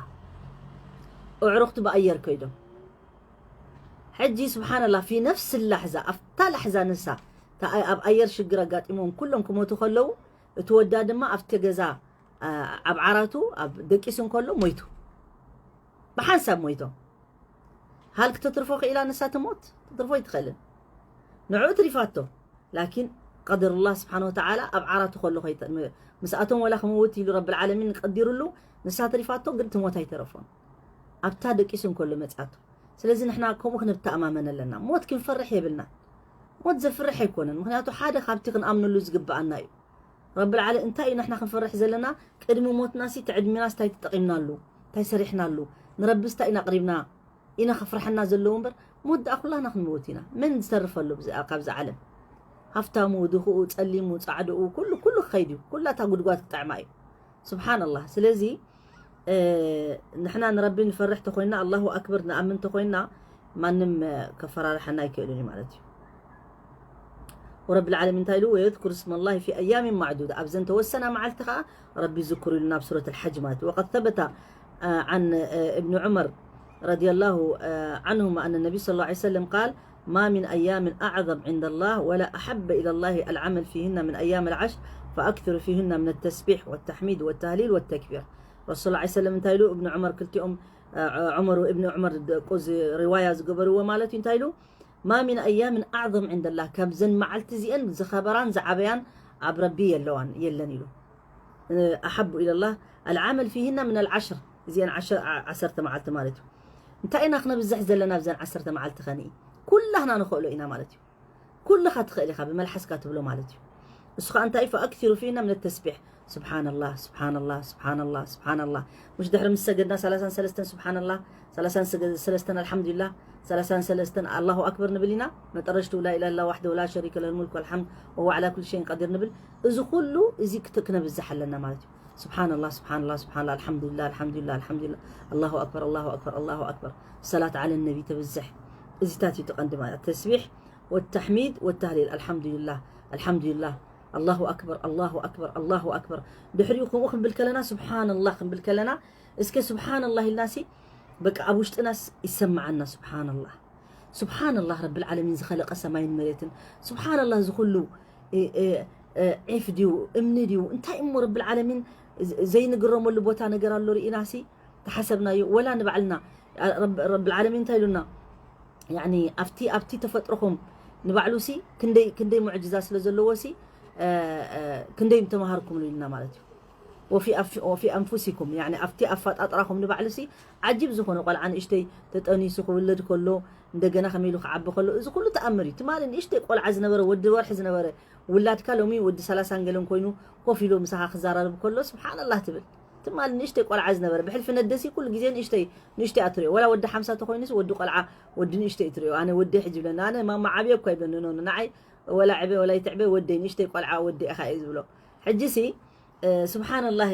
ኣዕሩኽቱ ብኣየር ከይዶም። ሕጂ ስብሓንላ ፊ ነፍስ ላሕዛ ኣብታ ላሕዛ ንሳ እታ ኣይ- ኣብ ኣየር ሽግር ኣጋጢሞም ኩሎም ክሞቱ ከለዉ እቲ ወዳ ድማ ኣብቲ ገዛ ኣ- ኣብ ዓራቱ ኣብ ደቂሱ እንከሎ ሞይቱ። ብሓንሳብ ሞይቶም። ሃል ክተትርፎ ክኢላ ንሳ ትሞት ትትርፎ ኣይትኽእልን። ንዕኡ ትሪፋቶ። ላኪን ቀደሩላህ ስብሓን ወተዓላ ኣብ ዓራቱ ከሎ ከይተ- ም- ምስኣቶም ወላ ክመውት ኢሉ ረብል ዓለሚን ቀዲሩሉ ንሳ ትሪፋቶ ግን ትሞት ኣይተረፎን። ኣብታ ደቂሱ እንከሎ መጽኣቶ። ስለዚ ንሕና ከምኡ ክንተኣማመን ኣለና። ሞት ክንፈርሕ የብልና። ሞት ዘፍርሕ ኣይኮነን። ምክንያቱ ሓደ ካብቲ ክንኣምነሉ ዝግብኣና እዩ። ረብል ዓለ እንታይ እዩ ንሕና ክንፈርሕ ዘለና? ቅድሚ ሞትናሲ እቲ ዕድሜናስ እንታይ ተጠቒምናሉ? እንታይ ሰሪሕናሉ? ንረብስ እንታይ ኢና ኣቕሪብና? ኢና ከፍርሐና ዘለዎ እምበር ሞት ደኣ ኩላና ክንመውት ኢና። መን ዝተርፈሉ ብዚ- ካብዚ ዓለም? ሃፍታሙ፣ ድኹኡ፣ ጸሊሙ፣ ጻዕድኡ፣ ኩሉ ኩሉ ክኸይድ እዩ። ኩላ እታ ጉድጓድ ክጥዕማ እዩ። ስብሓንላህ። ስለዚ እ፣ ንሕና ንረቢ ንፈርሕ ተኾይንና ኣላሁ ኣክበር ንኣምን ተኾይንና ማንም እ፣ ከፈራርሐና ኣይክእልን እዩ ማለት እዩ። ورب العالمين እንታይ ኢሉ ويذكر اسم الله في أيام معدودة ኣብዘን ተወሰና መዓልቲ ከዓ ረቢ ዝክሩ ኢሉ ናብ ሱረት الحج ማለት እዩ وقد ثبت عن ابن عمر رضي الله عنهما أن النبي صلى الله عليه وسلم قال ما من أيام أعظم عند الله ولا أحب إلى الله العمل فيهن من أيام العشر فأكثروا فيهن من التسبيح والتحميد والتهليل والتكبير رسول الله عليه وسلم እንታይ ኢሉ እብን ዑመር ክልቲኦም ዑመር እብን ዑመር ደቁ ሪዋያ ዝገበርዎ ማለት እዩ እንታይ ኢሉ ما من أيام أعظم عند الله ካብዘን መዓልቲ እዚአን ዝኸበራን ዝዓበያን ኣብ ረቢ የለዋን የለን ኢሉ أحب إلى الله العمل فيهن من العشر እዚአን ዓሰርተ መዓልቲ ማለት እዩ እንታይ ኢና ክነብዝሕ ዘለና ኣብዘን ዓሰርተ መዓልቲ ኸንኢ ኩላህና ንኽእሎ ኢና ማለት እዩ ኩልኻ ትኽእል ኢኻ ብመልሓስካ ትብሎ ማለት እዩ እሱ ከዓ እንታይ فأكثروا فيهن من التسبيح سبحان الله سبحان الله سبحان الله سبحان الله مش ድሕሪ ምስ ሰገድና ሰላሳን ሰለስተን سبحان الله ሰላሳን ሰለስተን الحمد لله ሰላሳን ሰለስተን الله أكبر ንብል ኢና መጠረሽቱ لا إله إلا الله وحده لا شريك له الملك والحمد وهو على كل شيء قدير ንብል እዚ ኩሉ እዚ ክነብዝሕ ኣለና ማለት እዩ سبحان الله سبحان الله سبحان الله الحمد لله الحمد لله الحمد لله الله أكبر الله أكبر الله أكبر صلاة على النبي ተብዝሕ እዚታት እዩ ትቐንዲ ማለት ተስቢሕ والتحميد والتهليل الحمد لله الحمد لله الله أكبر الله أكبر الله أكبر ድሕሪኡ ከምኡ ክንብል ከለና سبحان الله ክንብል ከለና እስከ سبحان الله ኢልናሲ በቃ ኣብ ውሽጥናስ ይሰማዓና سبحان الله سبحان الله رب العالمين ዝኸለቀ ሰማይን መሬትን سبحان الله ዝኹሉ ዒፍ ድዩ እምኒ ድዩ እንታይ እሞ ረብል ዓለሚን ዘይንግረመሉ ቦታ ነገር ኣሎ ርኢናሲ ተሓሰብናዮ ወላ ንባዕልና ረብል ዓለሚን እንታይ ኢሉና ያኒ ኣብቲ ኣብቲ ተፈጥሮኹም ንባዕሉሲ ክንደይ ክንደይ ሙዕጅዛ ስለ ዘለዎሲ ክንደይ ምተማሃርኩምሉ ኢልና ማለት እዩ ወፊ ኣንፉሲኩም ያኒ ኣብቲ ኣፈጣጥራኹም ንባዕሉሲ ዓጂብ ዝኾነ ቆልዓ ንእሽተይ ተጠኒሱ ክውለድ ከሎ እንደገና ከመይ ኢሉ ክዓቢ ከሎ እዚ ኩሉ ተኣምር እዩ ትማሊ ንእሽተይ ቆልዓ ዝነበረ ወዲ ወርሒ ዝነበረ ውላድካ ሎሚ ወዲ ሰላሳን ገለን ኮይኑ ኮፍ ኢሉ ምሳኻ ክዘራረብ ከሎ ስብሓንላህ ትብል ትማሊ ንእሽተይ ቆልዓ ዝነበረ ብሕልፊ ነደሲ ኩሉ ግዜ ንእሽተይ ንእሽተይ ኣትሪኦ ወላ ወዲ ሓምሳ ተኮይኑስ ወዲ ቆልዓ ወዲ ንእሽተይ ትሪኦ ኣነ ወዲ ሕጂ ብለኒ ኣነ ማማ ዓብየ እኳ ይብለኒ ኖ ንዓይ ወላ ዕበ ወላ ይትዕበ ወደይ ንእሽተይ ቆልዓ ወዲ ኢኻ እየ ዝብሎ ሕጂሲ ስብሓንላህ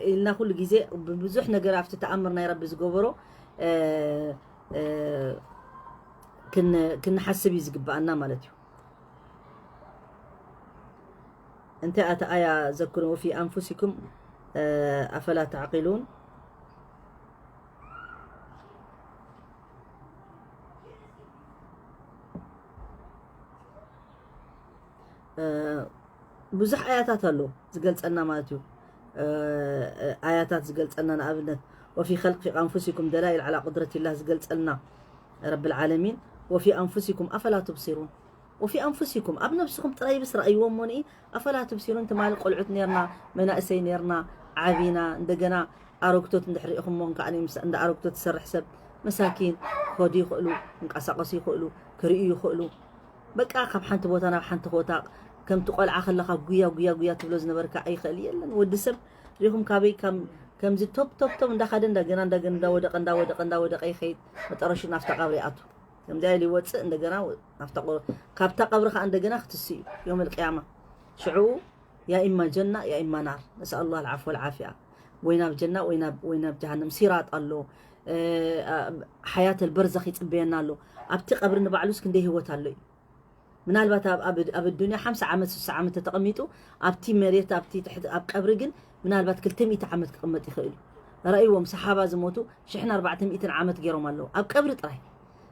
ኢልና ኩሉ ግዜ ብብዙሕ ነገር ኣብቲ ተኣምር ናይ ረቢ ዝገበሮ ክንሓስብ እዩ ዝግብኣና ማለት እዩ እንታይ ኣቲ ኣያ ዘክሩ في أنفسكم أفلا تعقلون ብዙሕ ኣያታት ኣሎ ዝገልፀልና ማለት እዩ ኣያታት ዝገልፀልና ንኣብነት وفي خلق أنفسكم دلائل على قدرة الله ዝገልፀልና رب العالمين وفي أنفسكم أفلا تبصرون وفي أنفسكم ኣብ ነብስኹም ጥራይ ብስ ረኣይዎ እሞ ንኢ أفلا تبصرون ትማሊ ቆልዑት ነርና መናእሰይ ነርና ዓቢና እንደገና ኣረግቶት እንድሕር ኢኹም እሞ እንከዓ ምስ እንዳ ኣረግቶት ትሰርሕ ሰብ መሳኪን ክኸዱ ይኽእሉ ክንቀሳቀሱ ይኽእሉ ክርእዩ ይኽእሉ በቃ ካብ ሓንቲ ቦታ ናብ ሓንቲ ቦታ ከምቲ ቆልዓ ከለኻ ጉያ ጉያ ጉያ ትብሎ ዝነበርካ ኣይኽእል የለን ወዲ ሰብ ሪኹም ካበይ ከም ከምዚ ቶፕ ቶፕ ቶፕ እንዳኻደ እንዳገና እንዳገና እንዳወደቀ እንዳወደቀ እንዳወደቀ ይኸይድ መጠረሹ ናፍታ ቀብሪ ይኣቱ ከምዚኣ ኢሉ ይወፅእ እንደገና ናፍታ ቆ- ካብታ ቀብሪ ከዓ እንደገና ክትስእ እዩ ዮም ልቅያማ ሽዑ يا إما جنة يا إما نار نسأل الله العفو والعافية ወይ ናብ ጀና ወይ ናብ ወይ ናብ ጀሃነም ሲራጥ ኣሎ እ፣ አ- ሓያት البرزخ ይፅበየና ኣሎ ኣብቲ ቀብሪ ንባዕሉስ ክንደይ ህይወት ኣሎ እዩ ምናልባት ኣብ ኣብ ኣብ ዱንያ ሓምሳ ዓመት ስሳ ዓመት ተተቐሚጡ ኣብቲ መሬት ኣብቲ ትሕቲ ኣብ ቀብሪ ግን ምናልባት ክልተ ሚእቲ ዓመት ክቕመጥ ይኽእል እዩ ረእይዎም ሰሓባ ዝሞቱ ሽሕን ኣርባዕተ ሚእትን ዓመት ገይሮም ኣለዉ ኣብ ቀብሪ ጥራይ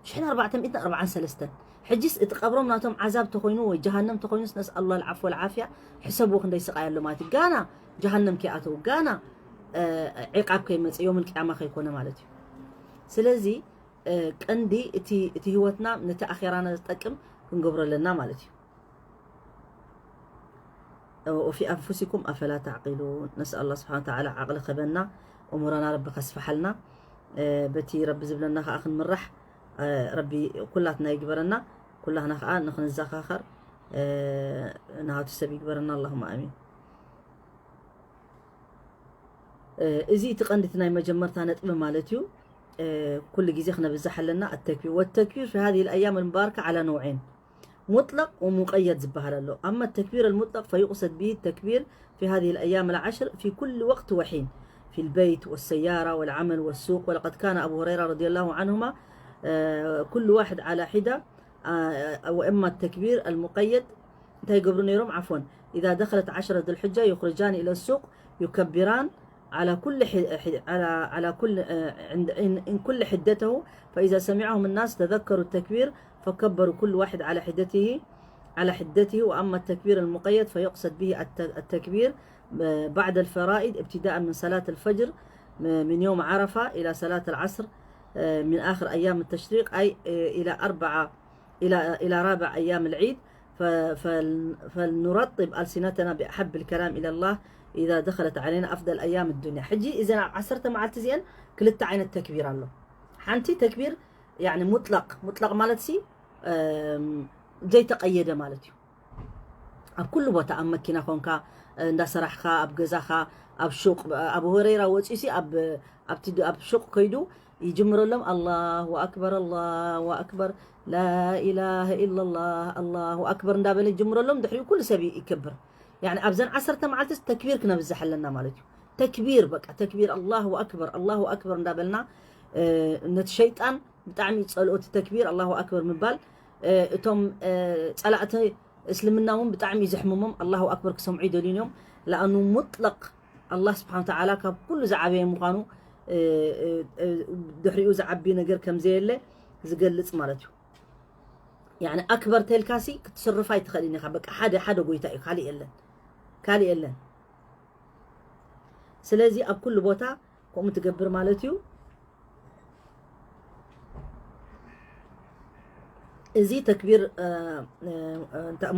ሽሕን ኣርባዕተ ሚእትን ኣርባዓን ሰለስተን ሕጂስ እቲ ቀብሮም ናቶም ዓዛብ ተኾይኑ ወይ ጀሃነም ተኾይኑስ ነስኣሉ ኣልዓፍ ወልዓፍያ ሕሰብዎ ክንደይ ስቃይ ኣሎ ማለት እዩ ጋና ጀሃነም ከይኣተው ጋና ዒቃብ ከይመፀ ዮም ልቅያማ ከይኮነ ማለት እዩ ስለዚ ቀንዲ እቲ ህይወትና ነቲ ኣኼራና ዝጠቅም ክንገብሮ ኣለና ማለት እዩ وفي أنفسكم أفلا تعقلون نسأل الله سبحانه وتعالى عقل خبنا أمورنا رب خسفحلنا በቲ ረቢ ዝብለና ከዓ ክንምራሕ ረቢ ኩላትና ይግበረና ኩላትና ከዓ ንክንዘኻኸር ናሃቱ ሰብ ይግበረና اللهم آمين እዚ እቲ ቀንዲ እቲ ናይ መጀመርታ ነጥቢ ማለት እዩ ኩሉ ግዜ ክነብዝሕ ኣለና التكبير والتكبير في هذه الأيام المباركة على نوعين مطلق ومقيد ዝበሃል ኣሎ أما التكبير المطلق فيقصد به التكبير في هذه الأيام العشر في كل وقت وحين في البيت والسيارة والعمل والسوق ولقد كان أبو هريرة رضي الله عنهما كل واحد على حدة وأما التكبير المقيد እንታይ ይገብሩ ነይሮም عفوا إذا دخلت عشر ذو الحجة يخرجان إلى السوق يكبران على كل على على كل عند إن كل حدته فإذا سمعهم الناس تذكروا التكبير فكبروا كل واحد على حدته على حدته وأما التكبير المقيد فيقصد به التكبير بعد الفرائض ابتداء من صلاة الفجر من يوم عرفة إلى صلاة العصر من آخر أيام التشريق أي إلى أربعة إلى إلى رابع أيام العيد فلنرطب ألسنتنا بأحب الكلام إلى الله إذا دخلت علينا أفضل أيام الدنيا حجي إذا عصرت مع التزيان كلت عين التكبير الله حنتي تكبير يعني مطلق مطلق مالتسي ዘይተቐየደ ማለት እዩ ኣብ ኩሉ ቦታ ኣብ መኪና ኮንካ እንዳሰራሕካ ኣብ ገዛኻ ኣብ ሹቅ ኣብ ሁረይራ ወፂኡሲ ኣብ ኣብቲ ኣብ ሹቅ ከይዱ ይጅምረሎም ኣላሁ ኣክበር ኣላሁ ኣክበር ላኢላሃ ኢላላህ ኣላሁ ኣክበር እንዳበለ ይጅምረሎም ድሕሪኡ ኩሉ ሰብ ይከብር ያኒ ኣብዘን ዓሰርተ መዓልትስ ተክቢር ክነብዝሕ ኣለና ማለት እዩ ተክቢር በቃ ተክቢር ኣላሁ ኣክበር ኣላሁ ኣክበር እንዳበልና ነቲ ሸይጣን ብጣዕሚ ጸልኦት ተክቢር ኣላሁ ኣክበር ምባል እቶም ጸላእቲ እስልምና እውን ብጣዕሚ እዩ ዘሕምሞም ኣላሁ ኣክበር ክሰምዑ ይደልዩን እዮም ለኣኑ ሙጥለቅ ኣላህ ስብሓን ተዓላ ካብ ኩሉ ዝዓበየ ምዃኑ ድሕሪኡ ዝዓቢ ነገር ከም ዘየለ ዝገልጽ ማለት እዩ ያኒ ኣክበር ተልካሲ ክትስርፋ ይትኽእል ኢኻ በቃ ሓደ ሓደ ጎይታ እዩ ካልእ የለን ካልእ የለን ስለዚ ኣብ ኩሉ ቦታ ከምኡ ትገብር ማለት እዩ እዚ ተክቢር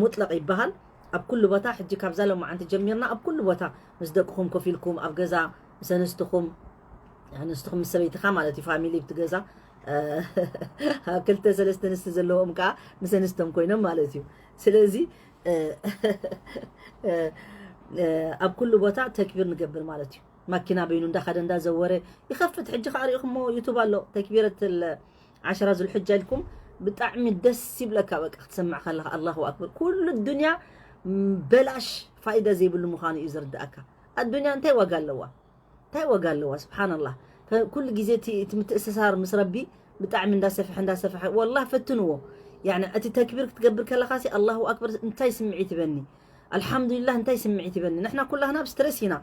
ሙጥለቅ ይበሃል ኣብ ኩሉ ቦታ ሕጂ ካብዛ ሎማዓንቲ ጀሚርና ኣብ ኩሉ ቦታ ምስ ደቅኹም ኮፍ ኢልኩም ኣብ ገዛ ምስ ኣንስትኹም ኣንስትኹም ምስ ሰበይትኻ ማለት እዩ ፋሚሊ ብቲ ገዛ ክልተ ሰለስተ ኣንስቲ ዘለዎም ከዓ ምስ ኣንስቶም ኮይኖም ማለት እዩ ስለዚ ኣብ ኩሉ ቦታ ተክቢር ንገብር ማለት እዩ ማኪና በይኑ እንዳኸደ እንዳዘወረ ይኸፍት ሕጂ ከዓ ሪኢኹሞ ዩቱብ ኣሎ ተክቢረት ዓሸራ ዙልሕጃ ኢልኩም ብጣዕሚ ደስ ይብለካ በቃ ክትሰምዕ ከለካ ኣላሁ ኣክበር ኩሉ ዱንያ በላሽ ፋይዳ ዘይብሉ ምዃኑ እዩ ዝርድኣካ ኣዱንያ እንታይ ዋጋ ኣለዋ እንታይ ዋጋ ኣለዋ ስብሓንላህ ኩሉ ግዜ እቲ ምትእስሳር ምስ ረቢ ብጣዕሚ እንዳሰፍሐ እንዳሰፍሐ ወላህ ፈትንዎ ያኒ እቲ ተክቢር ክትገብር ከለካ ሲ ኣላሁ ኣክበር እንታይ ስምዒት ይበኒ ኣልሓምዱሊላህ እንታይ ስምዒት ይበኒ ንሕና ኩላህና ኣብ ስትረስ ኢና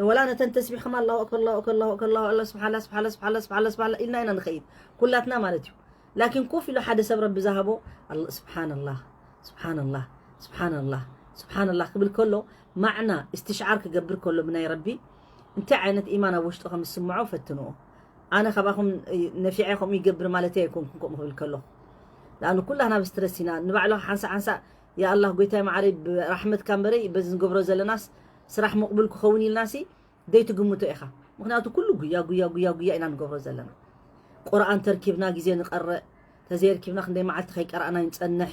ወላ ነተን ተስቢሕ ከማ ኣላሁ ኣክበር ኣላሁ ኣክበር ኣላሁ ኣክበር ኣላሁ ኣላ ስብሓላ ስብሓላ ስብሓላ ስብሓላ ስብሓላ ኢልና ኢና ንኸይድ ኩላትና ማለት እዩ ላኪን ኮፍ ኢሉ ሓደ ሰብ ረቢ ዝሃቦ ስብሓንላህ ስብሓንላህ ስብሓንላህ ስብሓንላህ ክብል ከሎ ማዕና እስትሽዓር ክገብር ከሎ ብናይ ረቢ እንታይ ዓይነት ኢማን ኣብ ውሽጡ ከም ዝስምዖ ፈትንዎ ኣነ ካባኹም ነፊዐ ከምኡ ይገብር ማለት ኣይኮንኩን ከምኡ ክብል ከለኹ ንኣኑ ኩላህና ብስትረስ ኢና ንባዕሉ ሓንሳ ሓንሳ። ያ ኣላህ ጎይታይ መዓረይ ብራሕመትካ እምበረይ በዚ ንገብሮ ዘለናስ ስራሕ መቕቡል ክኸውን ኢልናሲ ዘይትግምቶ ኢኻ። ምክንያቱ ኩሉ ጉያ ጉያ ጉያ ጉያ ኢና ንገብሮ ዘለና። ቁርኣን ተርኪብና ግዜ ንቐርእ፣ ተዘየርኪብና ክንደይ መዓልቲ ከይቀራእና ንጸንሕ።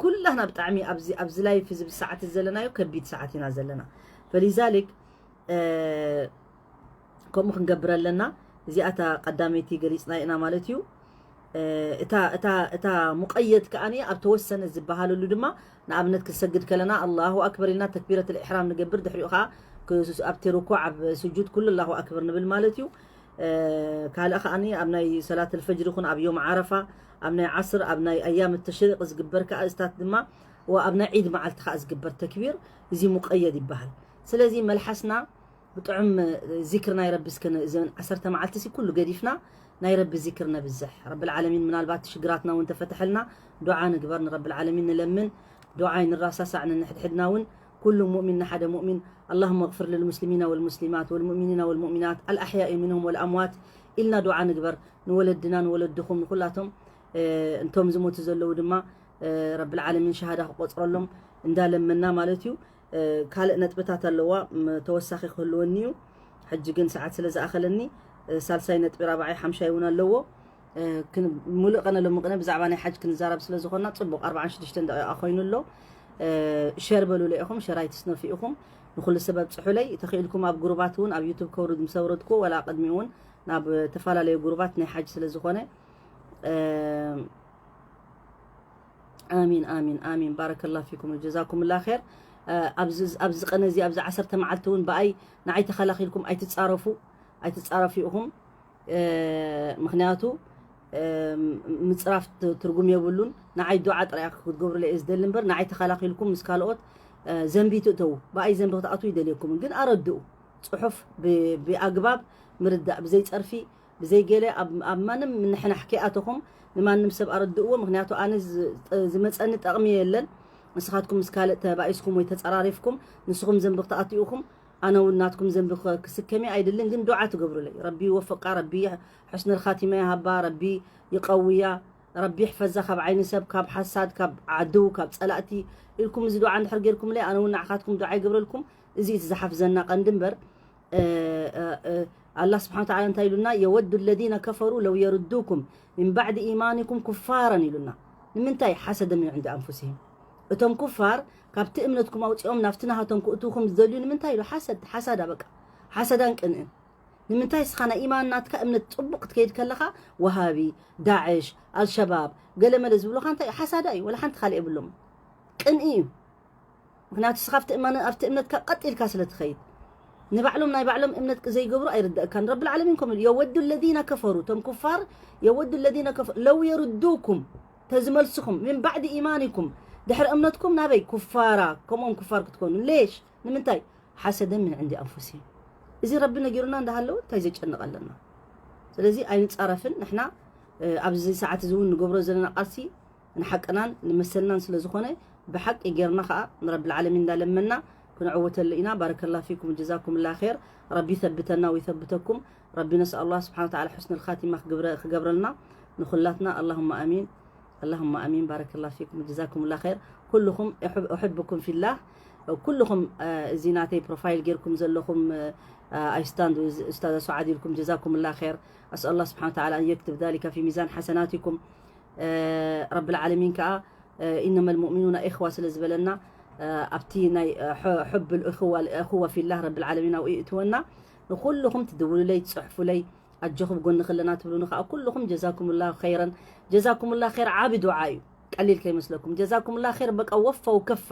ኩላህና ብጣዕሚ ኣብዚ ኣብዚ ላይፍ እዚ ብሰዓት ዘለናዮ ከቢድ ሰዓት ኢና ዘለና። ፈሊዛሊክ ከምኡ ክንገብር ኣለና። እዚኣ እታ ቀዳመይቲ ገሊፅና ኢና ማለት እዩ። እታ እታ እታ ሙቀየድ ከኣ ኣብ ተወሰነ ዝበሃለሉ ድማ ንኣብነት ክንሰግድ ከለና ኣላሁ ኣክበር ኢልና ተክቢረት ልእሕራም ንገብር፣ ድሕሪኡ ከዓ ኣብቲ ርኩዕ ኣብ ስጁድ ኩሉ ኣላሁ ኣክበር ንብል ማለት እዩ። ካልእ ከኣ ኣብ ናይ ሰላት ልፈጅር ይኹን ኣብ ዮም ዓረፋ፣ ኣብ ናይ ዓስር፣ ኣብ ናይ ኣያም ተሽሪቅ ዝግበር ከኣ እዚታት ድማ ኣብ ናይ ዒድ መዓልቲ ከኣ ዝግበር ተክቢር እዚ ሙቀየድ ይበሃል። ስለዚ መልሓስና ብጥዑም ዚክር ናይ ረቢ እስከ እዘን ዓሰርተ መዓልቲ ሲ ኩሉ ገዲፍና ናይ ረቢ ዚክር ነብዝሕ። ረቢ ልዓለሚን ምናልባት ሽግራትና እውን ተፈተሐልና ዱዓ ንግበር፣ ንረቢ ልዓለሚን ንለምን፣ ዱዓ ንራሳሳዕ ንንሕድሕድና እውን። ኩሉ ሙእሚን ንሓደ ሙእሚን اللهم اغفر للمسلمين والمسلمات والمؤمنين والمؤمنات الأحياء منهم والأموات ኢልና ዱዓ ንግበር፣ ንወለድና ንወለድኹም ንኩላቶም እንቶም ዝሞቱ ዘለዉ ድማ ረቢ ልዓለሚን ሸሃዳ ክቆፅረሎም እንዳለመና ማለት እዩ። ካልእ ነጥብታት ኣለዋ ተወሳኺ ክህልወኒ እዩ። ሕጂ ግን ሰዓት ስለ ዝኣኸለኒ ሳልሳይ ነጥቢ ራብዓይ ሓምሻይ እውን ኣለዎ። ሙሉእ ቀነ ሎሚ ቅነ ብዛዕባ ናይ ሓጅ ክንዛረብ ስለ ዝኾንና ፅቡቕ ኣርባዓን ሽዱሽተን ደቂቃ ኮይኑ ኣሎ። ሸር በሉለ ኢኹም፣ ሸር ኣይትስነፉ ኢኹም። ንኩሉ ሰብ ኣብፅሑለይ። ተኽኢልኩም ኣብ ግሩባት እውን ኣብ ዩቱብ ከውርድ ምስ ኣውረድኩ ወላ ቅድሚ እውን ናብ ተፈላለዩ ግሩባት ናይ ሓጅ ስለ ዝኾነ ኣሚን ኣሚን ኣሚን ባረከላ ፊኩም ጀዛኩምላ ር። ኣብዚ ቀነ እዚ ኣብዚ ዓሰርተ መዓልቲ እውን ብኣይ ንዓይ ተኸላኺልኩም ኣይትፃረፉ ኣይትፃረፉ ኢኹም። ምክንያቱ ምፅራፍ ትርጉም የብሉን። ንዓይ ዱዓ ጥራይ ክትገብሩለ እየ ዝደሊ እምበር ንዓይ ተኸላኺልኩም ምስ ካልኦት ዘንቢ ትእተዉ ብኣይ ዘንቢ ክትኣትዉ ይደልየኩምን ግን ኣረድኡ። ፅሑፍ ብኣግባብ ምርዳእ ብዘይፀርፊ ብዘይገለ ኣብ ማንም ምንሕናሕ ከይኣተኹም ንማንም ሰብ ኣረድእዎ። ምክንያቱ ኣነ ዝመፀኒ ጠቕሚ የለን። ንስኻትኩም ምስ ካልእ ተባኢስኩም ወይ ተፀራሪፍኩም ንስኹም ዘንቢ ክትኣትኡ ኢኹም። ኣነ እውን ናትኩም ዘንቢ ክስከም እየ ኣይደልን፣ ግን ዱዓ ትገብሩለይ። ረቢ ይወፍቃ፣ ረቢ ሕስነል ኻቲማ ይሃባ፣ ረቢ ይቐውያ፣ ረቢ ይሕፈዛ ካብ ዓይኒ ሰብ፣ ካብ ሓሳድ፣ ካብ ዓድው፣ ካብ ፀላእቲ ኢልኩም እዚ ዱዓ እንድሕር ጌርኩምለይ ኣነ እውን ንዓኻትኩም ዱዓ ይገብረልኩም። እዚ እቲ ዝሓፍዘና ቀንዲ እምበር ኣላህ ስብሓን ተዓላ እንታይ ኢሉና? የወዱ ለዚነ ከፈሩ ለው የርዱኩም ምን ባዕድ ኢማኒኩም ኩፋራን ኢሉና። ንምንታይ? ሓሰደ ምን ዕንዲ ኣንፉሲሂም። እቶም ኩፋር ካብቲ እምነትኩም ኣውፂኦም ናብቲ ናሃቶም ክእትውኩም ዝደልዩ ንምንታይ ኢሉ? ሓሰድ፣ ሓሳዳ በቃ። ሓሰዳን ቅንእን። ንምንታይ እስኻ ናይ ኢማን ናትካ እምነት ፅቡቅ ክትከይድ ከለኻ ወሃቢ፣ ዳዕሽ፣ ኣልሸባብ፣ ገለመለ ዝብሉኻ እንታይ እዩ? ሓሳዳ እዩ። ወላ ሓንቲ ካልእ የብሎም። ቅንኢ እዩ። ምክንያቱ እስኻ ኣብቲ እማን ኣብቲ እምነትካ ቀጥ ኢልካ ስለ ትኸይድ ንባዕሎም ናይ ባዕሎም እምነት ዘይገብሩ ኣይርደእካን። ረቢ ልዓለሚን ከምኡ ኢሉ የወዱ ለዚነ ከፈሩ እቶም ኩፋር የወዱ ለዚነ ከፈሩ ለው የርዱኩም ተዝመልስኹም ምን ባዕድ ኢማኒኩም ድሕሪ እምነትኩም ናበይ ኩፋራ ከምኦም ኩፋር ክትኮኑ ሌሽ ንምንታይ ሓሰደ ምን ዕንዲ ኣንፉሲሂም። እዚ ረቢ ነጊሩና እንዳሃለወ እንታይ ዘጨንቕ ኣለና? ስለዚ ኣይንፃረፍን ንሕና ኣብዚ ሰዓት እዚ እውን ንገብሮ ዘለና ቃልሲ ንሓቅናን ንመሰልናን ስለ ዝኾነ ብሓቂ ጌርና ከዓ ንረቢ ልዓለሚን እንዳለመና ክንዕወተሉ ኢና። ባረከላ ፊኩም ጀዛኩም ላ ር። ረቢ ይሰብተና ወይሰብተኩም። ረቢ ነስኣሉ ላ ስብሓን ተዓላ ሕስኑል ካቲማ ክገብረልና ንኩላትና ኣላሁማ ኣሚን። ኣላሁማ ኣሚን ባረከላ ፊኩም ጀዛኩም ላ ር። ኩልኹም እሕብኩም ፊላህ ኩልኹም እዚ ናተይ ፕሮፋይል ጌርኩም ዘለኹም ኣይስታንድ ኡስታዝ ሱዓድ ኢልኩም ጀዛኩም ላ ር። ኣስኣሉ ላ ስብሓን ተዓላ ኣን የክትብ ዛሊካ ፊ ሚዛን ሓሰናቲኩም። ረቢ ልዓለሚን ከዓ ኢነማ ልሙእሚኑና ኢኽዋ ስለ ዝበለና ኣብቲ ናይ ሕብ እኹዋ ፊላህ ረቢ ልዓለሚን ኣብኡ ይእትወና። ንኩልኹም ትድውሉለይ ትፅሕፉለይ ኣጆኹም ጎኒ ከለና ትብሉኒ ከዓ ኩልኹም ጀዛኩምላ ኸይረን። ጀዛኩምላ ኸይር ዓቢ ዱዓ እዩ። ቀሊል ከይመስለኩም ጀዛኩምላ ኸይር በቃ ወፋ ወከፋ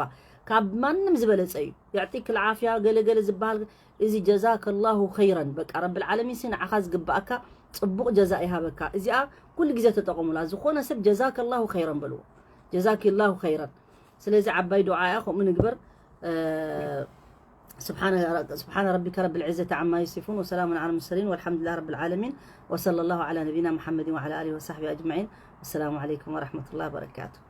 ካብ ማንም ዝበለፀ እዩ። የዕጢክ ልዓፍያ ገለገለ ዝበሃል እዚ ጀዛከላሁ ኸይረን በቃ ረቢ ልዓለሚን ሲ ንዓኻ ዝግባኣካ ፅቡቕ ጀዛ ይሃበካ። እዚኣ ኩሉ ግዜ ተጠቐሙላ። ዝኾነ ሰብ ጀዛከላሁ ኸይረን በልዎ። ጀዛኪላሁ ኸይረን። ስለዚ ዓባይ ዱዓ እያ ከምኡ ንግበር። سبحان سبحان ربك رب العزة عما يصفون وسلام على المرسلين والحمد لله رب العالمين وصلى الله على نبينا محمد وعلى آله وصحبه أجمعين. والسلام عليكم ورحمة الله وبركاته.